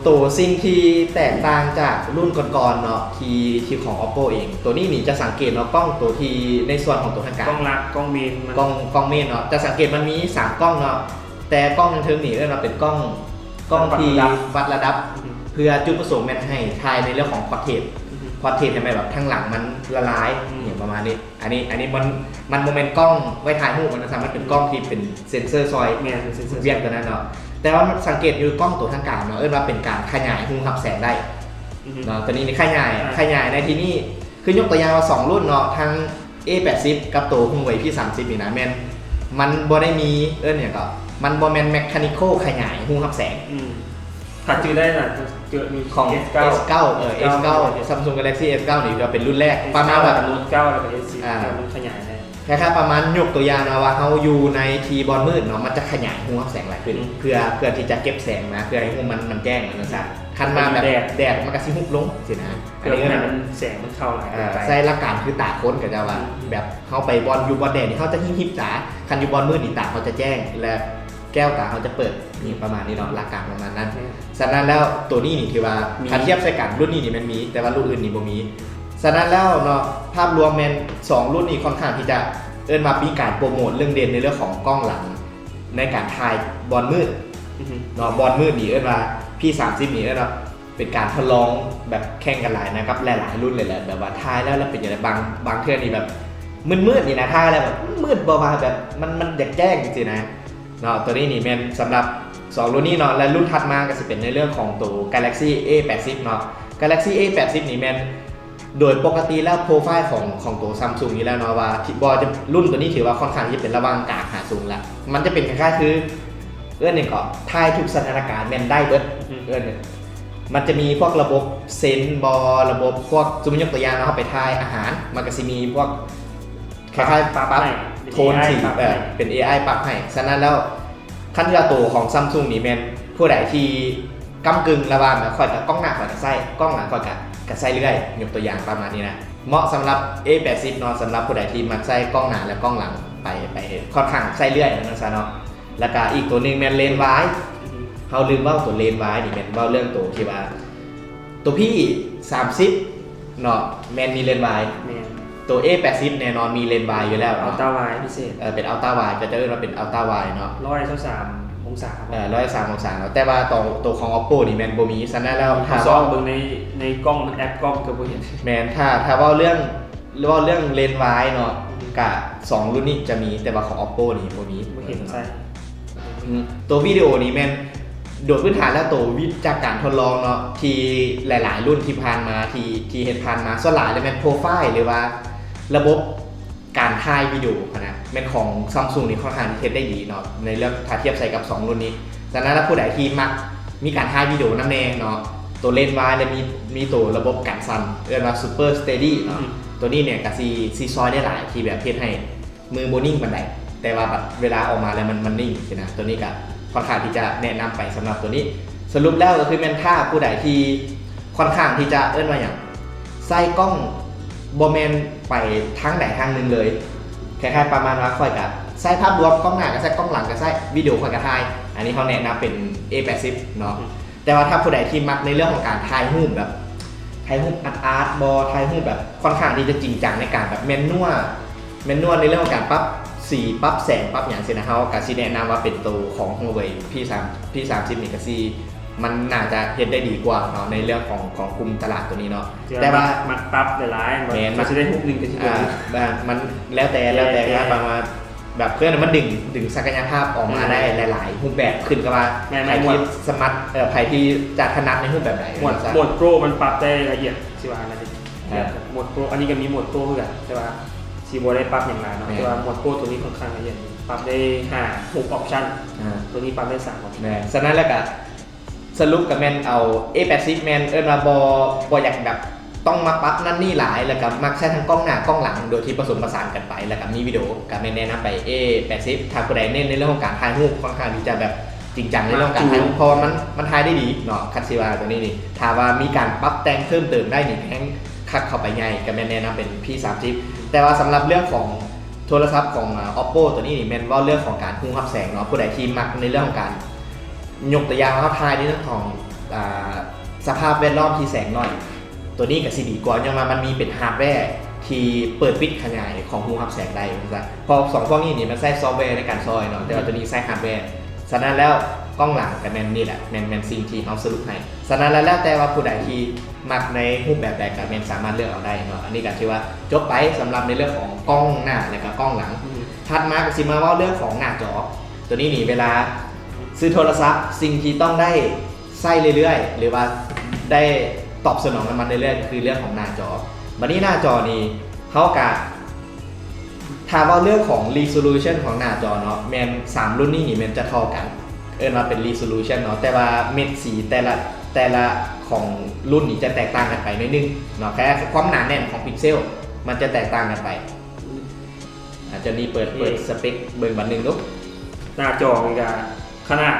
ໂຕສິ່ງທີ່ແຕກຕ່າງຈາກລຸ້ນກ່ອນໆເນາະ ທີ່ ທີ່ຂອງ Oppo ເອງ ໂຕນີ້ນີ້ຈະສັງເກດເນາະ ກ້ອງໂຕທີ່ໃນສ່ວນຂອງໂຕທາງການ ກ້ອງຫຼັກ ກ້ອງເມນມັນ ກ້ອງ ກ້ອງເມນເນາະ ຈະສັງເກດມັນມີສາມກ້ອງເນາະ ແຕ່ກ້ອງທາງເທິງນີ້ເອີ້ນວ່າເປັນກ້ອງ ກ້ອງທີ່ວັດລະດັບ ວັດລະດັບ ອືຮຶ ເພື່ອຈຸດປະສົງແມ່ນໃຫ້ຖ່າຍໃນເລື່ອງຂອງ portrait ອືຮຶ portrait ໃຫ້ແມ່ນແບບທາງຫຼັງມັນລະລາຍ ອືມ ຫຍັງປະມານນີ້. ອັນນີ້ ອັນນີ້ມັນ ມັນບໍ່ແມ່ນກ້ອງໄວ້ຖ່າຍຮູບ ມັນສາມາດເປັນກ້ອງທີ່ເປັນເຊັນເຊີຊ່ອຍ ແມ່ນ ເປັນເຊັນເຊີ ວຽກຕົວນັ້ນເນາະ. ແຕ່ວ່າສັງເກດຢູ່ກ້ອງຕົວທາງກາງເນາະ ເອີ້ນວ່າເປັນການຂະຫຍາຍຮູຮັບແສງໄດ້ ອືຮຶ ເນາະ. ຕົວນີ້ນີ້ຂະຫຍາຍ ອ່າ ຂະຫຍາຍໃນທີ່ນີ້ ຄືຍົກຕົວຢ່າງວ່າສອງລຸ້ນເນາະ ທັງ A ແປດສິບ ກັບໂຕ Huawei P ສາມສິບນີ້ນະ ແມ່ນມັນບໍ່ໄດ້ມີ ເອີ້ນຫຍັງເກາະ ມັນບໍ່ແມ່ນ mechanical ຂະຫຍາຍຮູຮັບແສງ ອືມ ຖ້າຈື່ໄດ້ນະ ເຈີມີ ຂອງ S ເກົ້າ S ເກົ້າ ເອີ S ເກົ້າ Samsung Galaxy S ເກົ້ານີ້ກໍເປັນລຸ້ນແລກ ປະມານວ່າ S ເກົ້າ Note ເກົ້າ ແລ້ວກໍ S ສິບ ອ່າ ມັນຂະຫຍາຍໄດ້ ຄ້າຍໆປະມານຍົກຕົວຢ່າງເນາະ ວ່າເຮົາຢູ່ໃນທີ່ບ່ອນມືດເນາະ ມັນຈະຂະຫຍາຍຮູຮັບແສງຫຼາຍຂຶ້ນ ອືມ ເພື່ອ ເພື່ອທີ່ຈະເກັບແສງມາ ເພື່ອໃຫ້ຮູບມັນ ມັນແຈ້ງ ວ່າຊັ້ນຊະ. ຄັນມາແບບແດດ ແດດມັນກໍຊິຫຸບລົງຊີ້ນະ ເພື່ອບໍ່ໃຫ້ມັນ ອັນນີ້ ແສງມັນເຂົ້າຫຼາຍເກີນໄປ ໃຊ້ຫຼັກການຄືຕາຄົນ ກໍຈະວ່າ ອືມ ແບບເຮົາໄປບ່ອນ ຢູ່ບ່ອນແດດນີ້ ເຮົາຈະຫິບໆຕາ ຄັນຢູ່ບ່ອນມືດນີ້ຕາເຮົາຈະແຈ້ງ ແລະ ແກ້ວຕາເຮົາຈະເປີດ ນີ້ປະມານນີ້ເນາະ ຫຼັກການປະມານນັ້ນ. ແມ່ນ ສະນັ້ນແລ້ວ ໂຕນີ້ນີ້ຖືວ່າ ມີ ຖ້າທຽບໃສ່ກັນ ລຸ້ນນີ້ນີ້ແມ່ນມີ ແຕ່ວ່າລຸ້ນອື່ນນີ້ບໍ່ມີ. ສະນັ້ນແລ້ວເນາະ ພາບລວມແມ່ນສອງລຸ້ນນີ້ຄ່ອນຂ້າງທີ່ຈະ ເອີ້ນວ່າມີການໂປຣໂມດເລື່ອງເດັ່ນໃນເລື່ອງຂອງກ້ອງຫຼັງ ໃນການຖ່າຍບ່ອນມືດ ອືຮຶ ເນາະ ບ່ອນມືດນີ້ເອີ້ນວ່າ P ສາມສິບນີ້ເອີ້ນວ່າ ເປັນການທົດລອງແບບແຂ່ງກັນຫຼາຍນະ ກັບຫຼາຍໆລຸ້ນເລີຍແຫຼະ ແບບວ່າຖ່າຍແລ້ວ ແລ້ວເປັນຈັ່ງໃດ ບາງ ບາງເທື່ອນີ້ແບບມືດໆນີ້ນະ ຖ່າຍແລ້ວແບບມືດບໍ່ວ່າແບບ ມັນ ມັນຢາກແຈ້ງຈັ່ງຊີ້ນະ ເນາະ. ໂຕນີ້ນີ້ແມ່ນສຳລັບສອງລຸ້ນນີ້ເນາະ ແລະ ລຸ້ນຖັດມາກໍຊິເປັນໃນເລື່ອງຂອງໂຕ Galaxy A ແປດສິບເນາະ. Galaxy A ແປດສິບນີ້ແມ່ນ ໂດຍປົກກະຕິແລ້ວໂປຣໄຟຂອງ ຂອງໂຕ Samsung ນີ້ແລ້ວເນາະ ວ່າທີ່ ບໍ່ຈະ ລຸ້ນໂຕນີ້ຖືວ່າຄ່ອນຂ້າງທີ່ຈະເປັນລະຫວ່າງກາງຫາສູງລະ ມັນຈະເປັນຄ້າຍໆຄື ເອີ້ນຫຍັງເກາະ ຖ່າຍທຸກສະຖານະການແມ່ນໄດ້ເບິດ ອືມ ເອີ້ນ ມັນຈະມີພວກລະບົບເຊັນບໍ ລະບົບພວກ ສົມມຸດຍົກຕົວຢ່າງເນາະ ເຮົາໄປຖ່າຍອາຫານ ມັນກໍຊິມີພວກຄ້າຍໆປັບ ປັບໃຫ້ ໂທນສີ ເປັນ ເອີ ເປັນ ເອໄອ ປັບໃຫ້. ສະນັ້ນແລ້ວ ຄັນວ່າໂຕຂອງ Samsung ນີ້ແມ່ນຜູ້ໃດທີ່ກ້ຳກຶ່ງລະຫວ່າງແບບຂ້ອຍກະກ້ອງໜ້າຂ້ອຍກະໃຊ້ ກ້ອງຫຼັງຂ້ອຍກະ ກະໃຊ້ເລື້ອຍ ຍົກຕົວຢ່າງປະມານນີ້ນະ ເໝາະສຳລັບ A ແປດສິບເນາະ ສຳລັບຜູ້ໃດທີ່ມັກໃຊ້ກ້ອງໜ້າ ແລະ ກ້ອງຫຼັງ ໄປ ໄປຄ່ອນຂ້າງໃຊ້ເລື້ອຍວ່າຊັ້ນຊະເນາະ. ແລ້ວກະອີກໂຕໜຶ່ງແມ່ນເລນ wide ອືຮຶ ເຮົາລືມເວົ້າໂຕເລນ wide ນີ້ແມ່ນເວົ້າເລື່ອງໂຕທີ່ວ່າ ໂຕ P ສາມສິບເນາະ ແມ່ນມີເລນ wide ແມ່ນ ໂຕ A ແປດສິບແນ່ນອນມີເລນ wide ຢູ່ແລ້ວເນາະ Ultra wide ພິເສດ ເອີ ເປັນ Ultra wide ເຂົາເຈົ້າເອີ້ນວ່າເປັນ Ultra wide ເນາະ ຮ້ອຍຊາວສາມອົງສາ ເອີ ຮ້ອຍຊາວສາມອົງສາເນາະ ແຕ່ວ່າໂຕ ໂຕຂອງ Oppo ນີ້ແມ່ນບໍ່ມີ. ສະນັ້ນແລ້ວ ຖ້າເວົ້າເບິ່ງໃນ ໃນກ້ອງມັນແອັບກ້ອງກໍບໍ່ເຫັນ ແມ່ນ ຖ້າ ຖ້າເວົ້າເລື່ອງ ເວົ້າເລື່ອງເລນ wide ເນາະ ອືມ ກະສອງລຸ້ນນີ້ຈະມີ ແຕ່ວ່າຂອງ Oppo ນີ້ບໍ່ມີ ບໍ່ເຫັນໃຊ້ ອືມ ໂຕວິດີໂອນີ້ແມ່ນ ໂດຍພື້ນຖານແລ້ວໂຕວິ ຈາກການທົດລອງເນາະ ທີ່ຫຼາຍໆລຸ້ນທີ່ຜ່ານມາ ທີ່ ທີ່ເຮັດຜ່ານມາ ສ່ວນຫຼາຍແລ້ວແມ່ນໂປຣໄຟລ໌ ຫຼືວ່າລະບົບການຖ່າຍວິດີໂອຫັ້ນນະ ແມ່ນຂອງ Samsung ນີ້ຄ່ອນຂ້າງທີ່ເຮັດໄດ້ດີເນາະ ໃນເລື່ອງຖ້າທຽບໃສ່ກັບສອງລຸ້ນນີ້. ສະນັ້ນແລ້ວຜູ້ໃດທີ່ມັກມີການຖ່າຍວິດີໂອນຳແນ່ເນາະ ໂຕເລນ wide ແລະ ມີ ມີໂຕລະບົບກັນສັ່ນ ເອີ້ນວ່າ Super Steady ເນາະ ອືມ ໂຕນີ້ນີ້ກະຊິ ຊິຊ່ອຍໄດ້ຫຼາຍ ທີ່ແບບເຮັດໃຫ້ ມືບໍ່ນິ່ງປານໃດ ແຕ່ວ່າບັດເວລາອອກມາແລ້ວມັນ ມັນນິ່ງຊີ້ນະ ໂຕນີ້ກະຄ່ອນຂ້າງທີ່ຈະແນະນຳໄປສຳລັບໂຕນີ້. ສະຫຼຸບແລ້ວກໍຄືແມ່ນຖ້າຜູ້ໃດທີ່ຄ່ອນຂ້າງທີ່ຈະ ເອີ້ນວ່າຫຍັງ ໃຊ້ກ້ອງບໍ່ແມ່ນໄປທາງໃດທາງໜຶ່ງເລີຍ ຄ້າຍໆປະມານວ່າຂ້ອຍກະໃຊ້ພາບລວມ ກ້ອງໜ້າກະໃຊ້ ກ້ອງຫຼັງກະໃຊ້ ວິດີໂອຂ້ອຍກະຖ່າຍ ອັນນີ້ເຮົາແນະນຳເປັນ A ແປດສິບເນາະ. ອືມ ແຕ່ວ່າຖ້າຜູ້ໃດທີ່ມັກໃນເລື່ອງຂອງການຖ່າຍຮູບແບບ ຖ່າຍຮູບອາດໆບໍ ຖ່າຍຮູບແບບຄ່ອນຂ້າງທີ່ຈະຈິງຈັງໃນການແບບ manual manual ໃນເລື່ອງຂອງການປັບສີ ປັບແສງ ປັບຫຍັງຊີ້ນະ ເຮົາກະຊິແນະນຳວ່າເປັນໂຕຂອງ Huawei P ສາມ P ສາມສິບນີ້ກະຊິ ມັນໜ້າຈະເຮັດໄດ້ດີກວ່າເນາະ ໃນເລື່ອງຂອງ ຂອງກຸ່ມຕະຫຼາດໂຕນີ້ເນາະ. ແຕ່ວ່າ ແຕ່ວ່າມັກ ມັກປັບຫຼາຍໆ ແມ່ນ ມັນ ມັນຊິໄດ້ຮູບໜຶ່ງກະຊິ ອ່າ ມັນແລ້ວແຕ່ ແລ້ວແຕ່ ແຕ່ ວ່າບາງວ່າ ແບບເພື່ອໃຫ້ມັນດຶງ ດຶງສັກກະຍະພາບອອກມາ ອືມ ໄດ້ຫຼາຍໆຮູບແບບ ຂຶ້ນກັບວ່າ ແມ່ນໆ ໃຜທີ່ ໝວດ ສະມາດ ເອີ ໃຜທີ່ຈະຖະໜັດໃນຮູບແບບໃດ ໝວດ ເນາະ ໝວດໂປຣມັນປັບໄດ້ລະອຽດ ຊິວ່າຫັ້ນນະ ເອີ ໝວດໂປຣ ອັນນີ້ກະມີໝວດໂປຣຄືກັນ ແຕ່ວ່າຊິບໍ່ໄດ້ປັບຫຍັງຫຼາຍເນາະ ແມ່ນ ແຕ່ວ່າໝວດໂປຣໂຕນີ້ຄ່ອນຂ້າງລະອຽດ ປັບໄດ້ຫ້າ ຫົກ option ອ່າ ໂຕນີ້ປັບໄດ້ສາມ option ແມ່ນ ສະນັ້ນແລ້ວກະ ສະຫຼຸບກໍແມ່ນເອົາ A ແປດສິບ ແມ່ນເອີ້ນວ່າບໍ່ ບໍ່ຢາກແບບຕ້ອງມາປັບນັ້ນນີ້ຫຼາຍ ແລ້ວກໍມັກໃຊ້ທັງກ້ອງໜ້າກ້ອງຫຼັງ ໂດຍທີ່ປະສົມປະສານກັນໄປ ແລ້ວກໍມີວິດີໂອ ກໍແມ່ນແນະນຳໄປ A ແປດສິບ ຖ້າຜູ້ໃດເນັ້ນໃນເລື່ອງຂອງການຖ່າຍຮູບ ຄ່ອນຂ້າງທີ່ຈະແບບຈິງຈັງໃນເລື່ອງຂອງການຖ່າຍຮູບ ເພາະວ່າມັນ ມັນຖ່າຍໄດ້ດີເນາະ ຄັນຊິວ່າໂຕນີ້ນີ້ ຖ້າວ່າມີການປັບແຕ່ງເພີ່ມເຕີມໄດ້ນີ້ແຮງຄັກເຂົ້າໄປໃຫຍ່ ກໍແມ່ນແນະນຳເປັນ P ສາມສິບ ແຕ່ວ່າສຳລັບເລື່ອງຂອງໂທລະສັບຂອງ ອ່າ Oppo ໂຕນີ້ນີ້ ແມ່ນເວົ້າເລື່ອງຂອງການຮູ້ຮັບແສງເນາະ ຜູ້ໃດທີ່ມັກໃນເລື່ອງຂອງການ ຍົກຕົວຢ່າງເຮົາຖ່າຍໃນເລື່ອງຂອງ ອ່າ ສະພາບແວດລ້ອມທີ່ແສງໜ້ອຍ ຕົວນີ້ກໍຊິດີກວ່າ ຍ້ອນວ່າມັນມີເປັນຮາດແວທີ່ເປີດປິດຂະຫຍາຍຂອງຮູຮັບແສງໄດ້ວ່າຊັ້ນ. ເພາະສອງພວກນີ້ນີ້ມັນໃຊ້ຊອບແວໃນການຊ່ອຍເນາະ ແຕ່ວ່າຕົວນີ້ໃຊ້ຮາດແວ. ສະນັ້ນແລ້ວກ້ອງຫຼັງກໍແມ່ນນີ້ແຫຼະ ແມ່ນ ແມ່ນສິ່ງທີ່ເຮົາສະຫຼຸບໃຫ້. ສະນັ້ນແລ້ວ ແລ້ວແຕ່ວ່າຜູ້ໃດທີ່ມັກໃນຮູບແບບໃດກໍແມ່ນສາມາດເລືອກເອົາໄດ້ເນາະ. ອັນນີ້ກໍຖືວ່າຈົບໄປສຳລັບໃນເລື່ອງຂອງກ້ອງໜ້າ ແລະກໍກ້ອງຫຼັງ. ອືມ ຖັດມາກໍຊິມາເວົ້າເລື່ອງຂອງໜ້າຈໍ. ຕົວນີ້ນີ້ເວລາຊື້ໂທລະສັບ ສິ່ງທີ່ຕ້ອງໄດ້ ໃຊ້ເລື້ອຍໆ ຫຼືວ່າໄດ້ຕອບສະໜອງນຳມັນເລື້ອຍໆ ກໍຄືເລື່ອງຂອງໜ້າຈໍ. ບັດນີ້ໜ້າຈໍນີ້ ເຮົາກະ ຖ້າເວົ້າເລື່ອງຂອງ resolution ຂອງໜ້າຈໍເນາະ ແມ່ນສາມລຸ້ນນີ້ນີ້ແມ່ນຈະທໍ່ກັນ ເອີ້ນວ່າເປັນ resolution ເນາະ ແຕ່ວ່າເມັດສີແຕ່ລະ ແຕ່ລະຂອງລຸ້ນນີ້ຈະແຕກຕ່າງກັນໄປໜ້ອຍໜຶ່ງເນາະ. ແຄ່ຄວາມໜາແໜ້ນຂອງພິກເຊວ ມັນຈະແຕກຕ່າງກັນໄປ. ອາ ເຈົ້ານີ້ເປີດ ເປີດສະເປັກເບິ່ງບັດໜຶ່ງດູ. ໜ້າຈໍນີ້ກະ ຂະໜາດ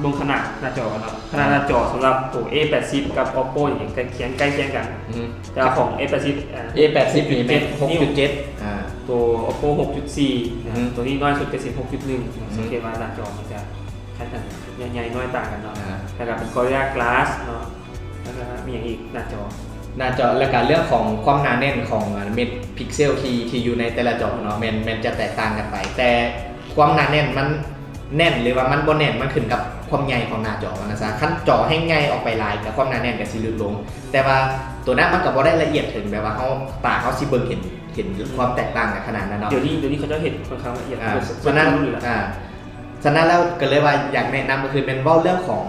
ເບິ່ງຂະໜາດໜ້າຈໍກັນເນາະ. ຂະໜາດ ອ່າ ໜ້າຈໍສຳລັບໂຕ A ແປດສິບກັບ Oppo ນີ້ໃກ້ຄຽງ ໃກ້ຄຽງກັນ. ອືມ ແຕ່ວ່າຂອງ A ແປດສິບ ອ່າ A ແປດສິບນີ້ແມ່ນ ຫົກຈຸດເຈັດ ຫົກຈຸດເຈັດ ອ່າ ໂຕ Oppo ຫົກຈຸດສີ່ ອືມ ອ່າ ໂຕນີ້ນ້ອຍສຸດກໍຊິ ຫົກຈຸດໜຶ່ງ. ອືມ ສັງເກດວ່າໜ້າຈໍມັນຈະຂະໜາດໃຫຍ່ ນ້ອຍຕ່າງກັນເນາະ. ອ່າ ແລ້ວກໍເປັນ Gorilla Glass ເນາະ. ແລ້ວກໍມີຫຍັງອີກ? ໜ້າຈໍ ໜ້າຈໍ ແລ້ວກໍເລື່ອງຂອງຄວາມໜາແໜ້ນຂອງ ອາ ເມັດພິກເຊວທີ່ ທີ່ຢູ່ໃນແຕ່ລະຈໍເນາະ ແມ່ນ ແມ່ນຈະແຕກຕ່າງກັນໄປ. ແຕ່ຄວາມໜາແໜ້ນມັນແໜ້ນ ຫຼືວ່າມັນບໍ່ແໜ້ນ ມັນຂຶ້ນກັບຄວາມໃຫຍ່ຂອງໜ້າຈໍມັນນະຊະ. ຄັນຈໍແຮ່ງໃຫຍ່ອອກໄປຫຼາຍ ກໍຄວາມໜາແໜ້ນກໍຊິຫຼຸດລົງ. ແຕ່ວ່າໂຕນັ້ນມັນກໍບໍ່ໄດ້ລະອຽດເຖິງແບບວ່າເຮົາ ຕາເຮົາຊິເບິ່ງເຫັນ ເຫັນຄວາມແຕກຕ່າງກັນຂະໜາດນັ້ນເນາະ. ດຽວນີ້ ດຽວນີ້ເຂົາເຈົ້າເຮັດຄ່ອນຂ້າງລະອຽດ. ອ່າ ສະນັ້ນ ອ່າ ສະນັ້ນແລ້ວກໍເລີຍວ່າຢາກແນະນຳ ກໍຄືແມ່ນເວົ້າເລື່ອງຂອງ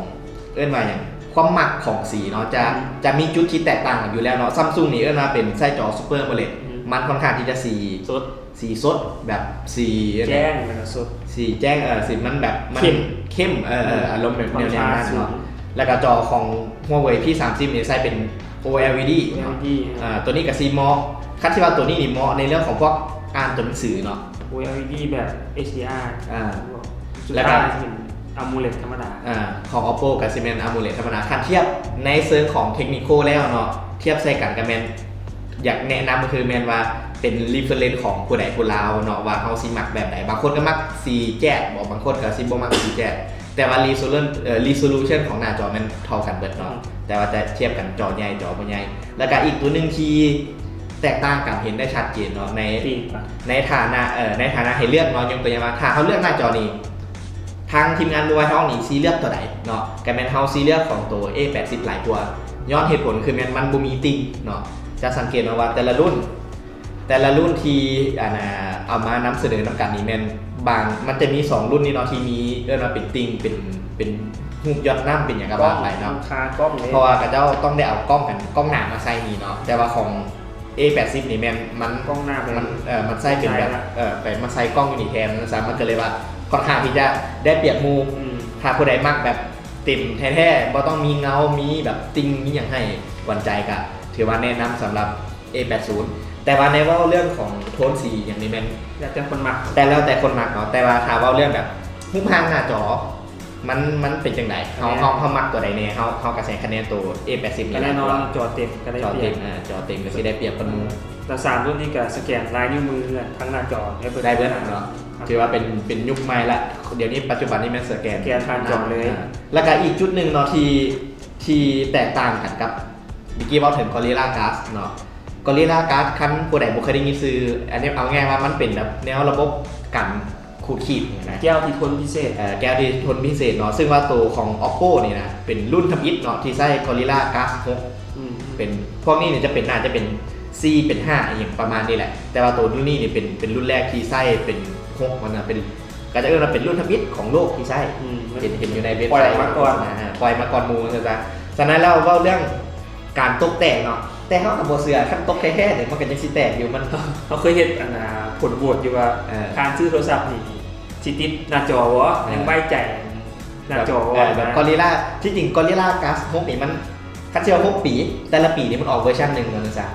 ເອີ້ນວ່າຫຍັງ ຄວາມມັກຂອງສີເນາະ ຈະ ອືມ ຈະມີຈຸດທີ່ແຕກຕ່າງກັນຢູ່ແລ້ວເນາະ. Samsung ນີ້ເອີ້ນວ່າເປັນໃຊ້ຈໍ Super AMOLED ອືມ ມັນຄ່ອນຂ້າງທີ່ຈະສີ ສົດ ສີສົດ ແບບສີ ແຈ້ງ ແລ້ວກໍສົດ ສີແຈ້ງ ເອີ ສີມັນແບບມັນເຂັ້ມ ເຂັ້ມ ເອີ ອືມ ອາລົມແບບແນວໆນັ້ນເນາະ. ແລ້ວກໍຈໍຂອງ Huawei P ສາມສິບນີ້ໃຊ້ເປັນ OLED ເນາະ. ໂອແອລອີດີ ອ່າ ຕົວນີ້ກໍຊິເໝາະ ຄັນຊິວ່າຕົວນີ້ນີ້ເໝາະໃນເລື່ອງຂອງພວກອ່ານຕົວໜັງສືເນາະ. ໂອແອລອີດີ ແບບ ເອັດດີອາ ອ່າ ແລ້ວກໍ AMOLED ທຳມະດາ. ອ່າ ຂອງ Oppo ກໍຊິແມ່ນ AMOLED ທຳມະດາ. ຄັນທຽບໃນເຊີງຂອງ technical ແລ້ວເນາະ ທຽບໃສ່ກັນກໍແມ່ນ ຢາກແນະນຳກໍຄືແມ່ນວ່າເປັນ reference ຂອງຜູ້ໃດຜູ້ລາວເນາະ ວ່າເຮົາຊິມັກແບບໃດ. ບາງຄົນກໍມັກສີແຈດບໍ ບາງຄົນກໍຊິບໍ່ມັກສີແຈດ ແຕ່ວ່າ resolu- ເອີ resolution ຂອງໜ້າຈໍແມ່ນເທົ່າກັນເບິດເນາະ ອືມ ແຕ່ວ່າຈະທຽບກັນຈໍໃຫຍ່ຈໍບໍ່ໃຫຍ່. ແລ້ວກະອີກຕົວໜຶ່ງທີ່ແຕກຕ່າງກັນເຫັນໄດ້ຊັດເຈນເນາະ ໃນ ໃນຖານະ ເອີ ໃນຖານະໃຫ້ເລືອກເນາະ ຍົກຕົວຢ່າງວ່າ ຖ້າເຮົາເລືອກໜ້າຈໍນີ້ ທາງທີມງານ Mobile Talk ນີ້ຊິເລືອກຕົວໃດເນາະ ກະແມ່ນເຮົາຊິເລືອກຂອງໂຕ A ແປດສິບຫຼາຍກວ່າ ຍ້ອນເຫດຜົນຄືແມ່ນມັນບໍ່ມີຕິ່ງເນາະ. ຈະສັງເກດເນາະວ່າແຕ່ລະລຸ້ນ ແຕ່ລະລຸ້ນທີ່ ອັນນ່າ ເອົາມານຳສະເໜີນຳກັນນີ້ແມ່ນບາງ ມັນຈະມີສອງລຸ້ນນີ້ເນາະ ທີ່ມີ ເອີ້ນວ່າເປັນຕິ່ງ ເປັນ ເປັນຮູບຢອດນ້ຳ ເປັນຫຍັງກໍວ່າໄປເນາະ. ຄ່າກ້ອງເດ້ ເພາະວ່າເຂົາເຈົ້າຕ້ອງໄດ້ເອົາກ້ອງ ອັນ ກ້ອງໜ້າມາໃສ່ນີ້ເນາະ ແຕ່ວ່າຂອງ A ແປດສິບນີ້ແມ່ນມັນ ກ້ອງໜ້າໄປ ມັນ ເອີ ມັນໃສ່ເປັນແບບ ໃສ່ລະ ເອີ ໄປມາໃສ່ກ້ອງຢູ່ນີ້ແທນ ມັນ ມັນກໍເລີຍວ່າຄ່ອນຂ້າງທີ່ຈະໄດ້ປຽບໝູ່. ອືມ ຖ້າຜູ້ໃດມັກແບບເຕັມແທ້ໆ ບໍ່ຕ້ອງມີເງົາ ມີແບບຕິ່ງ ມີຫຍັງໃຫ້ກວນໃຈ ກໍຖືວ່າແນະນຳສຳລັບ A ແປດສິບ ແຕ່ວ່າໃນເວົ້າເລື່ອງຂອງໂທນສີຫຍັງນີ້ແມ່ນ ແລ້ວແຕ່ຄົນມັກ ແຕ່ແລ້ວແຕ່ຄົນມັກເນາະ. ແຕ່ວ່າຖ້າເວົ້າເລື່ອງແບບຮູບຮ່າງໜ້າຈໍ ມັນ ມັນເປັນຈັ່ງໃດ ເຮົາ ເຮົາ ເຮົາມັກຕົວໃດແນ່ ເຮົາ ເຮົາກໍໃສ່ຄະແນນໂຕ A ແປດສິບນີ້ແຫຼະ. ແນ່ນອນ ເນາະ ຈໍເຕັມກໍໄດ້ປຽບ ຈໍເຕັມ ເອີ ຈໍເຕັມກໍຊິໄດ້ປຽບກັນໝູ່. ອືມ ແລ້ວສາມລຸ້ນນີ້ກໍສະແກນລາຍນິ້ວມືທາງໜ້າຈໍໄດ້ເບິດ ໄດ້ເບິດເນາະ. ຖືວ່າເປັນ ເປັນຍຸກໃໝ່ລະ ດຽວນີ້ປັດຈຸບັນນີ້ແມ່ນສະແກນ ສະແກນຜ່ານຈໍເລີຍ. ອ່າ ແລ້ວກໍອີກຈຸດໜຶ່ງເນາະ ທີ່ ທີ່ແຕກຕ່າງກັນກັບ ເມື່ອກີ້ເວົ້າເຖິງ Gorilla Glass ເນາະ. Gorilla Glass ຄັນຜູ້ໃດບໍ່ເຄີຍໄດ້ຍິນຊື່ ອັນນີ້ເອົາງ່າຍວ່າມັນເປັນແບບແນວລະບົບກັນຂູດຂີດນະ ແກ້ວທີ່ທົນພິເສດ ເອີ ແກ້ວທີ່ທົນພິເສດເນາະ. ຊຶ່ງວ່າໂຕຂອງ Oppo ນີ້ນະ ເປັນລຸ້ນທຳອິດເນາະ ທີ່ໃຊ້ Gorilla Glass ຫົກ. ອືມ ເປັນ ພວກນີ້ນີ້ຈະເປັນ ໜ້າຈະເປັນສີ່ ເປັນຫ້າ ອີ່ຫຍັງປະມານນີ້ແຫຼະ ແຕ່ວ່າໂຕລຸ້ນນີ້ນີ້ເປັນ ເປັນລຸ້ນແລກທີ່ໃຊ້ເປັນຫົກ ມັນນະ ເປັນ ກໍຈະເອີ້ນວ່າເປັນລຸ້ນທຳອິດຂອງໂລກທີ່ໃຊ້. ອືມ ເຫັນ ເຫັນຢູ່ໃນເວັບໄຊ ປ່ອຍມາກ່ອນ ອ່າ ປ່ອຍມາກ່ອນໝູ່ ວ່າຊັ້ນຊະ. ສະນັ້ນແລ້ວເວົ້າເລື່ອງການຕົກແຕ່ງເນາະ ແຕ່ເຮົາກໍບໍ່ເຊື່ອ ຄັນຕົກແທ້ໆນີ້ມັນກໍຍັງຊິແຕກຢູ່. ມັນ ເຮົາເຄີຍເຮັດ ອັນນ່າ ຜົນໂຫວດຢູ່ວ່າ ເອີ ການຊື້ໂທລະສັບນີ້ຊິຕິດໜ້າຈໍບໍ່ ເອີ ຍັງໄວ້ໃຈໜ້າຈໍບໍ່ ແບບ ເອີ ແບບ Gorilla ທີ່ຈິງ Gorilla Glass ຫົກນີ້ມັນ ຄັນຊິວ່າຫົກປີ ແຕ່ລະປີນີ້ມັນອອກເວີຊັນໜຶ່ງ ວ່າຊັ້ນຊະ.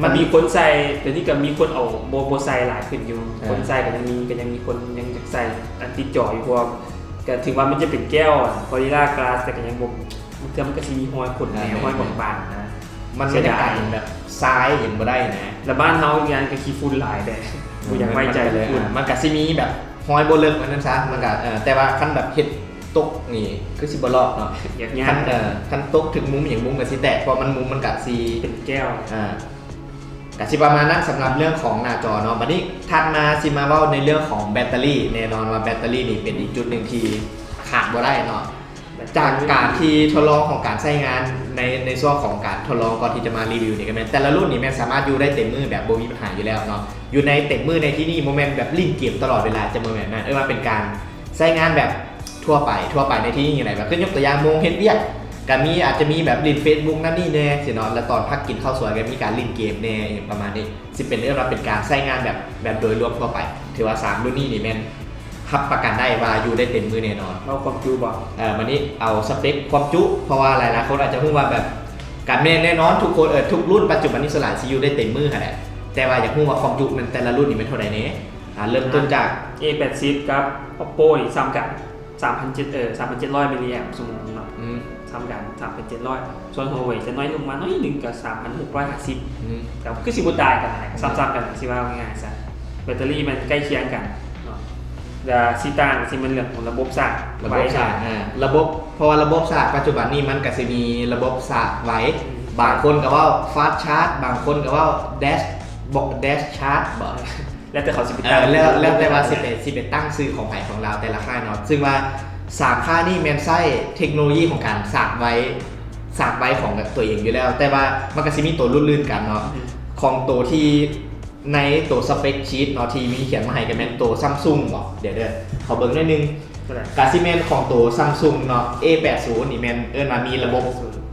ມັນມີຄົນໃສ່ ດຽວນີ້ກໍມີຄົນເອົາ ບໍ່ ບໍ່ໃສ່ຫຼາຍຂຶ້ນຢູ່ ເອີ ຄົນໃສ່ກໍຍັງມີ ກໍຍັງມີຄົນຍັງຢາກໃສ່ ອັນຕິດຈໍຢູ່ ເພາະວ່າກໍຖືວ່າມັນຈະເປັນແກ້ວ Gorilla Glass ແຕ່ກໍຍັງບໍ່ ບາງເທື່ອມັນກໍຊິມີຮອຍຂົນແນ່ ຮອຍບາງໆນະ. ມັນ ມັນຈະກັນແບບຊາຍເຫັນບໍ່ໄດ້ນະ ແລ້ວບ້ານເຮົາອີກຢ່າງກໍຂີ້ຝຸ່ນຫຼາຍແດ່ ບໍ່ຢາກໄວ້ໃຈ ມັນກໍ ຝຸ່ນ ມັນກໍຊິມີແບບຮອຍບໍ່ເລິກ ວ່າຊັ້ນຊະ. ມັນກໍ ເອີ ແຕ່ວ່າຄັນແບບເຮັດ ຕົກນີ້ຄືຊິບໍ່ລອດເນາະ ຍາກໆ ຄັນ ເອີ ຄັນຕົກຖືກມຸມຫຍັງ ມຸມກໍຊິແຕກ ເພາະມັນ ມຸມມັນກໍຊິ ເປັນແກ້ວ ອ່າ ກໍຊິປະມານນັ້ນສຳລັບເລື່ອງຂອງໜ້າຈໍເນາະ. ບັດນີ້ຖັດມາຊິມາເວົ້າໃນເລື່ອງຂອງແບັດເຕີຣີ. ແນ່ນອນວ່າແບັດເຕີຣີນີ້ເປັນອີກຈຸດໜຶ່ງທີ່ຂາດບໍ່ໄດ້ເນາະ. ຈາກການທີ່ທົດລອງຂອງການໃຊ້ງານໃນ ໃນຊ່ວງຂອງການທົດລອງກ່ອນທີ່ຈະມາຣີວິວນີ້ກໍແມ່ນ ແຕ່ລະລຸ້ນນີ້ແມ່ນສາມາດຢູ່ໄດ້ເຕັມມື້ແບບບໍ່ມີບັນຫາຢູ່ແລ້ວເນາະ. ຢູ່ໃນເຕັມມື້ໃນທີ່ນີ້ບໍ່ແມ່ນແບບຫຼິ້ນເກມຕະຫຼອດເວລາ ຈະບໍ່ແມ່ນນັ້ນ ເອີ້ນວ່າເປັນການໃຊ້ງານແບບທົ່ວໄປ ທົ່ວໄປໃນທີ່ນີ້ຈັ່ງໃດ ແບບຄືຍົກຕົວຢ່າງໂມງເຮັດວຽກກໍມີ ອາດຈະມີແບບຫຼິ້ນເຟສບຸກນັ້ນນີ້ແນ່ຊີ້ເນາະ ແລ້ວຕອນພັກກິນເຂົ້າສວຍກໍມີການຫຼິ້ນເກມແນ່ ອີ່ຫຍັງປະມານນີ້ ຊິເປັນ ເອີ້ນວ່າເປັນການໃຊ້ງານແບບ ແບບໂດຍລວມທົ່ວໄປ. ຖືວ່າສາມລຸ້ນນີ້ນີ້ແມ່ນຮັບປະກັນໄດ້ວ່າຢູ່ໄດ້ເຕັມມື້ແນ່ນອນ. ເວົ້າຄວາມຈຸບໍ່? ເອີ ບັດນີ້ເອົາສະເປັກຄວາມຈຸ ເພາະວ່າຫຼາຍໆຄົນອາດຈະຮູ້ວ່າແບບ ການແມ່ນແນ່ນອນທຸກຄົນ ເອີ ທຸກລຸ້ນປັດຈຸບັນນີ້ສ່ວນຫຼາຍຊິຢູ່ໄດ້ເຕັມມື້ຫັ້ນແຫຼະ ແຕ່ວ່າຢາກຮູ້ວ່າຄວາມຈຸແມ່ນແຕ່ລະລຸ້ນນີ້ແມ່ນເທົ່າໃດແນ່? ອ່າ ເລີ່ມຕົ້ນຈາກ ເອແປດສິບກັບ Oppo ນີ້ສ່ຳກັນ ສາມພັນເຈັດ ເອີ ສາມພັນເຈັດຮ້ອຍມິລລີແອັມຊົ່ວໂມງເນາະ ອືມ ສ່ຳກັນ ສາມພັນເຈັດຮ້ອຍ ສ່ວນ Huawei ຈະນ້ອຍລົງມາໜ້ອຍໜຶ່ງກໍ ສາມພັນຫົກຮ້ອຍຫ້າສິບ ອືມ ກໍຄືຊິບໍ່ຕ່າຍກັນນະ ກໍສ່ຳໆກັນ ຊິວ່າງ່າຍໆຊະ. ແບັດເຕີຣີມັນໃກ້ຄຽງກັນເນາະ ແລະ ຊິຕ່າງກໍຊິແມ່ນເລື່ອງຂອງລະບົບຊາດ ລະບົບຊາດ ໄວ ອ່າ ລະບົບ ເພາະວ່າລະບົບຊາດປັດຈຸບັນນີ້ມັນກໍຊິມີລະບົບຊາດໄວ ອືມ ບາງຄົນກໍເວົ້າ fast charge ບາງຄົນກໍເວົ້າ dash ບໍ່ dash charge ບໍ່ ແລ້ວແຕ່ເຂົາຊິໄປ ເອີ ຕັ້ງ ແລ້ວ ແລ້ວແຕ່ວ່າຊິໄປ ຊິໄປຕັ້ງຊື່ຂອງໃຜຂອງລາວແຕ່ລະຄ້າຍເນາະ. ຊຶ່ງວ່າສາມຄ້າຍນີ້ແມ່ນໃຊ້ເທັກໂນໂລຢີຂອງການຊາດໄວ ຊາດໄວຂອງຕົວເອງຢູ່ແລ້ວ ແຕ່ວ່າມັນກໍຊິມີໂຕລຸ້ນໆກັນເນາະ ອືມ ຂອງໂຕທີ່ໃນໂຕສະເປັກຊີດເນາະ ທີ່ມີຂຽນມາໃຫ້ກໍແມ່ນໂຕ Samsung ບໍ ດຽວເດີ ຂໍເບິ່ງໜ້ອຍໜຶ່ງ ກໍຊິແມ່ນຂອງໂຕ Samsung ເນາະ ເອແປດສິບນີ້ແມ່ນເອີ້ນວ່າມີລະບົບ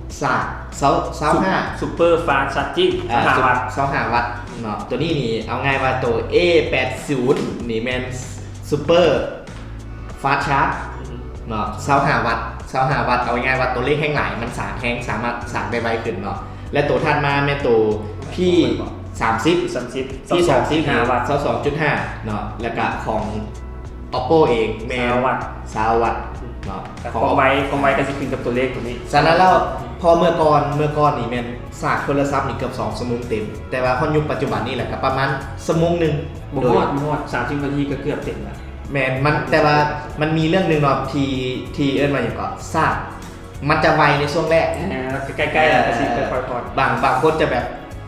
ຊາດ ຊາດ ຊາວຫ້າ Super Fast Charging ອ່າ ຊາວຫ້າວັດ ຊາວຫ້າວັດເນາະ. ໂຕນີ້ນີ້ເອົາງ່າຍວ່າໂຕ ເອແປດສິບນີ້ແມ່ນ Super Fast Charge ອືມ ເນາະ ຊາວຫ້າວັດ ຊາວຫ້າວັດ ເອົາງ່າຍໆວ່າໂຕເລກແຮງຫຼາຍ ມັນຊາດແຮງ ສາມາດຊາດໄດ້ໄວຂຶ້ນເນາະ. ແລະໂຕຖັດມາແມ່ນໂຕ P ສາມສິບ P ສາມສິບ P ສາມສິບ ຊາວສອງຈຸດຫ້າວັດ ຊາວສອງຈຸດຫ້າເນາະ ແລ້ວກະຂອງ Oppo ເອງແມ່ນຊາວວັດ ຊາວວັດເນາະ. ຄວາມໄວ ຄວາມໄວກໍຊິຂຶ້ນກັບຕົວເລກຕົວນີ້. ສະນັ້ນແລ້ວ ເພາະເມື່ອກ່ອນ ເມື່ອກ່ອນນີ້ແມ່ນຊາດໂທລະສັບນີ້ເກືອບສອງຊົ່ວໂມງເຕັມ ແຕ່ວ່າຮອດຍຸກປັດຈຸບັນນີ້ແຫຼະກໍປະມານຊົ່ວໂມງໜຶ່ງ ບໍ່ຮອດ ບໍ່ຮອດ ສາມສິບນາທີກໍເກືອບເຕັມລະ. ແມ່ນ ມັນ ແຕ່ວ່າມັນມີເລື່ອງໜຶ່ງເນາະ ທີ່ ທີ່ເອີ້ນວ່າຫຍັງເກາະ ຊາດ ມັນຈະໄວໃນຊ່ວງແລກ ອ່າ ໃກ້ໆ ແລ້ວກໍຊິຄ່ອຍໆຜ່ອນ. ບາງ ບາງຄົນຈະແບບ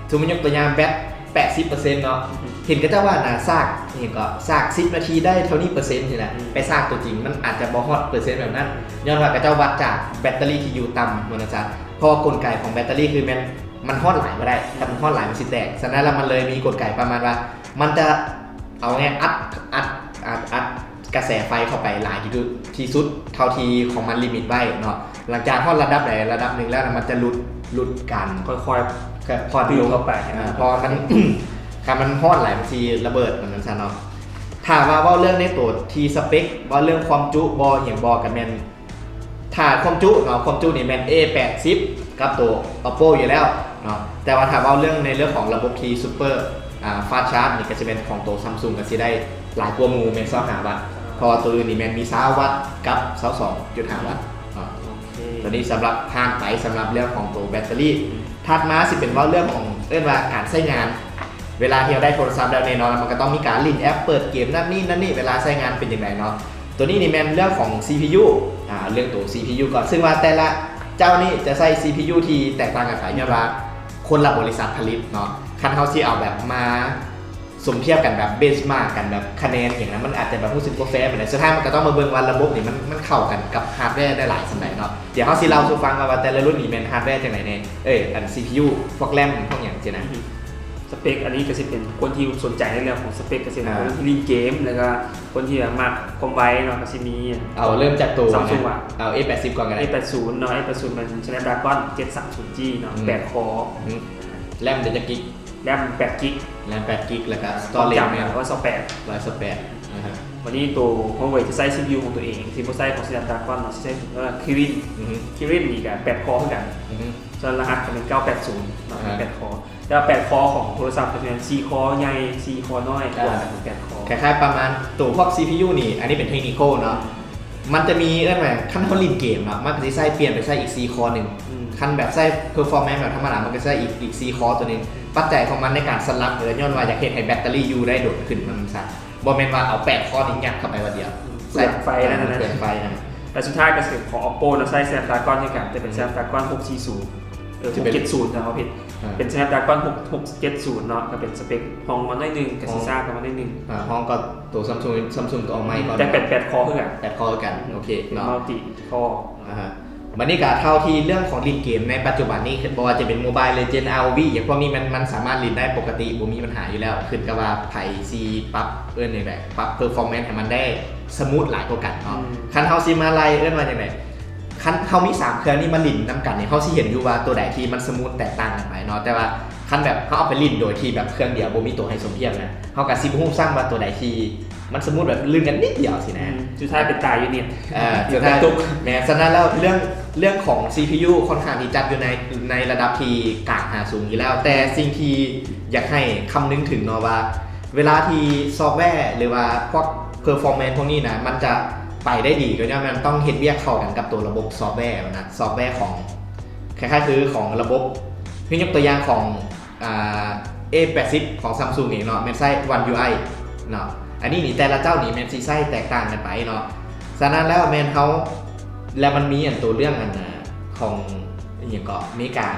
ສົມມຸດຍົກຕົວຢ່າງແບັດແປດສິບເປີເຊັນເນາະ ອືມ ເຫັນເຂົາເຈົ້າວ່ານະ ຊາກຫຍັງເກາະ ຊາກສິບນາທີໄດ້ເທົ່ານີ້ເປີເຊັນຊີ້ນະ ອືມ ໄປຊາກຕົວຈິງມັນອາດຈະບໍ່ຮອດເປີເຊັນແບບນັ້ນ ຍ້ອນວ່າເຂົາເຈົ້າວັດຈາກແບັດເຕີຣີທີ່ຢູ່ຕ່ຳວ່າຊັ້ນຊະ. ເພາະວ່າກົນໄກຂອງແບັດເຕີຣີຄືແມ່ນມັນຮ້ອນຫຼາຍບໍ່ໄດ້ ຖ້າມັນຮ້ອນຫຼາຍມັນຊິແຕກ. ສະນັ້ນລະມັນເລີຍມີກົນໄກປະມານວ່າ ມັນຈະເອົາແນວອັດ ອັດ ອັດ ອັດກະແສໄຟເຂົ້າໄປຫຼາຍທີ່ສຸດ ທີ່ສຸດເທົ່າທີ່ຂອງມັນລິມິດໄວ້ເນາະ. ຫຼັງຈາກຮອດລະດັບໃດລະດັບໜຶ່ງແລ້ວນະ ມັນຈະຫຼຸດ ຫຼຸດການຄ່ອຍໆ ຄ່ອຍຜ່ອນລົງເຂົ້າໄປ ອ່າ ເພາະວ່າມັນ ຄັນມັນຮ້ອນຫຼາຍມັນຊິລະເບີດ ວ່າຊັ້ນຊະເນາະ. ຖ້າວ່າເວົ້າເລື່ອງໃນໂຕທີ່ສະເປັກ ເວົ້າເລື່ອງຄວາມຈຸບໍ່ ອີ່ຫຍັງບໍ່ ກະແມ່ນ ຖ້າຄວາມຈຸເນາະ ຄວາມຈຸນີ້ແມ່ນ ເອແປດສິບ ກັບໂຕ Oppo ຢູ່ແລ້ວເນາະ. ແຕ່ວ່າຖ້າເວົ້າເລື່ອງໃນເລື່ອງຂອງລະບົບທີ່ Super ອ່າ Fast Charge ນີ້ກໍຊິແມ່ນຂອງໂຕ Samsung ກໍຊິໄດ້ຫຼາຍກວ່າໝູ່ ແມ່ນຊາວຫ້າວັດ ເພາະວ່າໂຕອື່ນນີ້ແມ່ນມີຊາວວັດກັບຊາວສອງຈຸດຫ້າວັດເນາະ. ໂອເຄ ຕົວນີ້ສຳລັບ ຜ່ານໄປສຳລັບເລື່ອງຂອງໂຕແບັດເຕີຣີ. ຖັດມາຊິເປັນເວົ້າເລື່ອງຂອງ ເອີ້ນວ່າການໃຊ້ງານ ເວລາທີ່ເຮົາໄດ້ໂທລະສັບແລ້ວ ແນ່ນອນມັນກໍຕ້ອງມີການຫຼິ້ນແອັບ ເປີດເກມ ນັ້ນນີ້ນັ້ນນີ້ ເວລາໃຊ້ງານເປັນຈັ່ງໃດເນາະ. ຕົວນີ້ນີ້ແມ່ນເລື່ອງຂອງ ຊີພີຢູ ອ່າ ເລື່ອງໂຕ ຊີພີຢູ ກ່ອນ ຊຶ່ງວ່າແຕ່ລະເຈົ້ານີ້ຈະໃຊ້ ຊີພີຢູ ທີ່ແຕກຕ່າງກັນໄປ ຍ້ອນວ່າຄົນລະບໍລິສັດຜະລິດເນາະ. ຄັນເຮົາຊິເອົາແບບມາສົມທຽບກັນ ແບບ benchmark ກັນ ແບບຄະແນນຫຍັງນະ ມັນອາດຈະແບບຮູ້ສຶກບໍ່ແຟປານໃດ. ສຸດທ້າຍມັນກໍຕ້ອງມາເບິ່ງວ່າລະບົບນີ້ມັນ ມັນເຂົ້າກັນກັບຮາດແວໄດ້ຫຼາຍສ່ຳໃດເນາະ. ດຽວເຮົາຊິເລົ່າສູ່ຟັງວ່າ ວ່າແຕ່ລະລຸ້ນນີ້ແມ່ນຮາດແວຈັ່ງໃດແນ່ ເອີ ອັນ ຊີພີຢູ ພວກ RAM ພວກຫຍັງຊີ້ນະ. ສະເປັກ ອັນນີ້ກໍຊິເປັນຄົນທີ່ສົນໃຈໃນເລື່ອງຂອງສະເປັກ ກໍຊິເປັນ ອ່າ ຄົນທີ່ຫຼິ້ນເກມ ແລ້ວກໍຄົນທີ່ແບບມັກຄວາມໄວເນາະ ກໍຊິມີ ເອົາເລີ່ມຈາກໂຕ Samsung ວ່າ ເອົາ ເອແປດສິບ ກ່ອນກໍໄດ້. ເອແປດສິບເນາະ ເອແປດສິບມັນ Snapdragon ເຈັດສາມສູນຈີເນາະ ອືມ ແປດຄໍ ອືມ RAM ເປັນຈັກກິກ? RAM ແປດກິກ RAM ແປດກິກ ແລ້ວກໍ storage ແມ່ນ ຮ້ອຍຊາວແປດ ຮ້ອຍຊາວແປດ ອ່າຮະ. ບັດນີ້ໂຕ Huawei ຈະໃຊ້ ຊີພີຢູ ຂອງຕົວເອງ ຊິບໍ່ໃຊ້ຂອງ Snapdragon ເນາະ ຊິໃຊ້ ເອີ ຄິຣິນ ອືຮຶ ຄິຣິນນີ້ກໍແປດຄໍຄືກັນ ອືຮຶ ສ່ວນລະຫັດກໍແມ່ນເກົ້າແປດສູນເນາະ ອ່າຮະ ແປດຄໍ. ແຕ່ວ່າແປດຄໍຂອງໂທລະສັບກໍຈະແມ່ນສີ່ຄໍໃຫຍ່ ສີ່ຄໍນ້ອຍ ອ່າ ກວມກັນເປັນແປດຄໍ ຄ້າຍໆປະມານໂຕພວກ ຊີພີຢູ ນີ້ ອັນນີ້ເປັນ technical ເນາະ ມັນຈະມີ ເອີ້ນວ່າ ຄັນເຮົາຫຼິ້ນເກມເນາະ ມັນກໍຊິໃຊ້ ປ່ຽນໄປໃຊ້ອີກສີ່ຄໍໜຶ່ງ ອືມ ຄັນແບບໃຊ້ performance ແບບທຳມະດາ ມັນກໍໃຊ້ອີກ ອີກສີ່ຄໍຕົວໜຶ່ງ. ປັດໄຈຂອງມັນໃນການສະຫຼັບ ກໍຍ້ອນວ່າຢາກເຮັດໃຫ້ແບັດເຕີຣີຢູ່ໄດ້ດົນຂຶ້ນ ວ່າຊັ້ນຊະ. ບໍ່ແມ່ນວ່າເອົາແປດຄໍນີ້ຍັດເຂົ້າໄປບາດດຽວ ເປືອງໄຟນັ້ນນະ ເປືອງໄຟນະ. ແລະ ສຸດທ້າຍກໍຄືຂອງ Oppo ເນາະ ໃຊ້ Snapdragon ຄືກັນ ແຕ່ເປັນ Snapdragon ຫົກສີ່ສູນ ເອີ ຫົກເຈັດສູນ ເຈົ້າຜິດ ເປັນ Snapdragon ຫົກເຈັດສູນເນາະ ກໍເປັນສະເປັກຮອງມາໜ້ອຍໜຶ່ງ ກໍຊິຊ້າກວ່າໜ້ອຍໜຶ່ງ ອາ ຮອງກໍໂຕ Samsung Samsung ກໍອອກໃໝ່ກ່ອນ ແຕ່ແປດ ແປດຄໍຄືກັນ ແປດຄໍຄືກັນ ໂອເຄເນາະ Multi Core ອາຮະ ບັດນີ້ກໍເທົ່າທີ່ເລື່ອງຂອງຫຼິ້ນເກມໃນປັດຈຸບັນນີ້ ບໍ່ວ່າຈະເປັນ Mobile Legend ROV ຫຍັງພວກນີ້ ມັນ ມັນສາມາດຫຼິ້ນໄດ້ປົກກະຕິ ບໍ່ມີບັນຫາຢູ່ແລ້ວ ຂຶ້ນກັບວ່າໃຜຊິປັບ ເອີ້ນຫຍັງແຫຼະ ປັບ performance ໃຫ້ມັນໄດ້ smooth ຫຼາຍກວ່າກັນເນາະ ອືມ ຄັນເຮົາຊິມາໄລ່ ເອີ້ນວ່າຈັ່ງໃດ ຄັນເຮົາມີສາມເຄື່ອງນີ້ມາຫຼິ້ນນຳກັນນີ້ ເຮົາຊິເຫັນຢູ່ວ່າໂຕໃດທີ່ມັນ smooth ແຕກຕ່າງກັນໄປເນາະ ແຕ່ວ່າຄັນແບບເຮົາເອົາໄປຫຼິ້ນໂດຍທີ່ແບບເຄື່ອງດຽວບໍ່ມີໂຕໃຫ້ສົມທຽບນະ ເຮົາກໍຊິບໍ່ຮູ້ຊ້ຳວ່າໂຕໃດທີ່ ມັນ smooth ແບບລື່ນກັນນິດດຽວຊີ້ນະ ອືມ ສຸດທ້າຍໄປຕາຍຢູ່ເນັດ ເອີ ສຸດທ້າຍ ແມ່ນ ສະນັ້ນແລ້ວເລື່ອງ ເລື່ອງຂອງ CPU ຄ່ອນຂ້າງທີ່ຈັດຢູ່ໃນ ໃນລະດັບທີ່ກາງຫາສູງຢູ່ແລ້ວ ແຕ່ສິ່ງທີ່ຢາກໃຫ້ຄຳນຶງເຖິງເນາະວ່າ ເວລາທີ່ software ຫຼືວ່າພວກ performance ພວກນີ້ນະ ມັນຈະໄປໄດ້ດີ ກໍຍ້ອນມັນຕ້ອງເຮັດວຽກເຂົ້າກັນກັບໂຕລະບົບ software ນະ software ຂອງ ຄ້າຍໆຄືຂອງລະບົບ ຄືຍົກຕົວຢ່າງຂອງ ອ່າ A ແປດສິບຂອງ Samsung ເອງເນາະ ແມ່ນໃຊ້ One UI ເນາະ ອັນນີ້ນີ້ແຕ່ລະເຈົ້ານີ້ແມ່ນຊິໃຊ້ແຕກຕ່າງກັນໄປເນາະ ສະນັ້ນແລ້ວແມ່ນເຮົາ ແລ້ວມັນມີອັນໂຕເລື່ອງອັນ ຂອງ ອີ່ຫຍັງເກາະ ເມກາ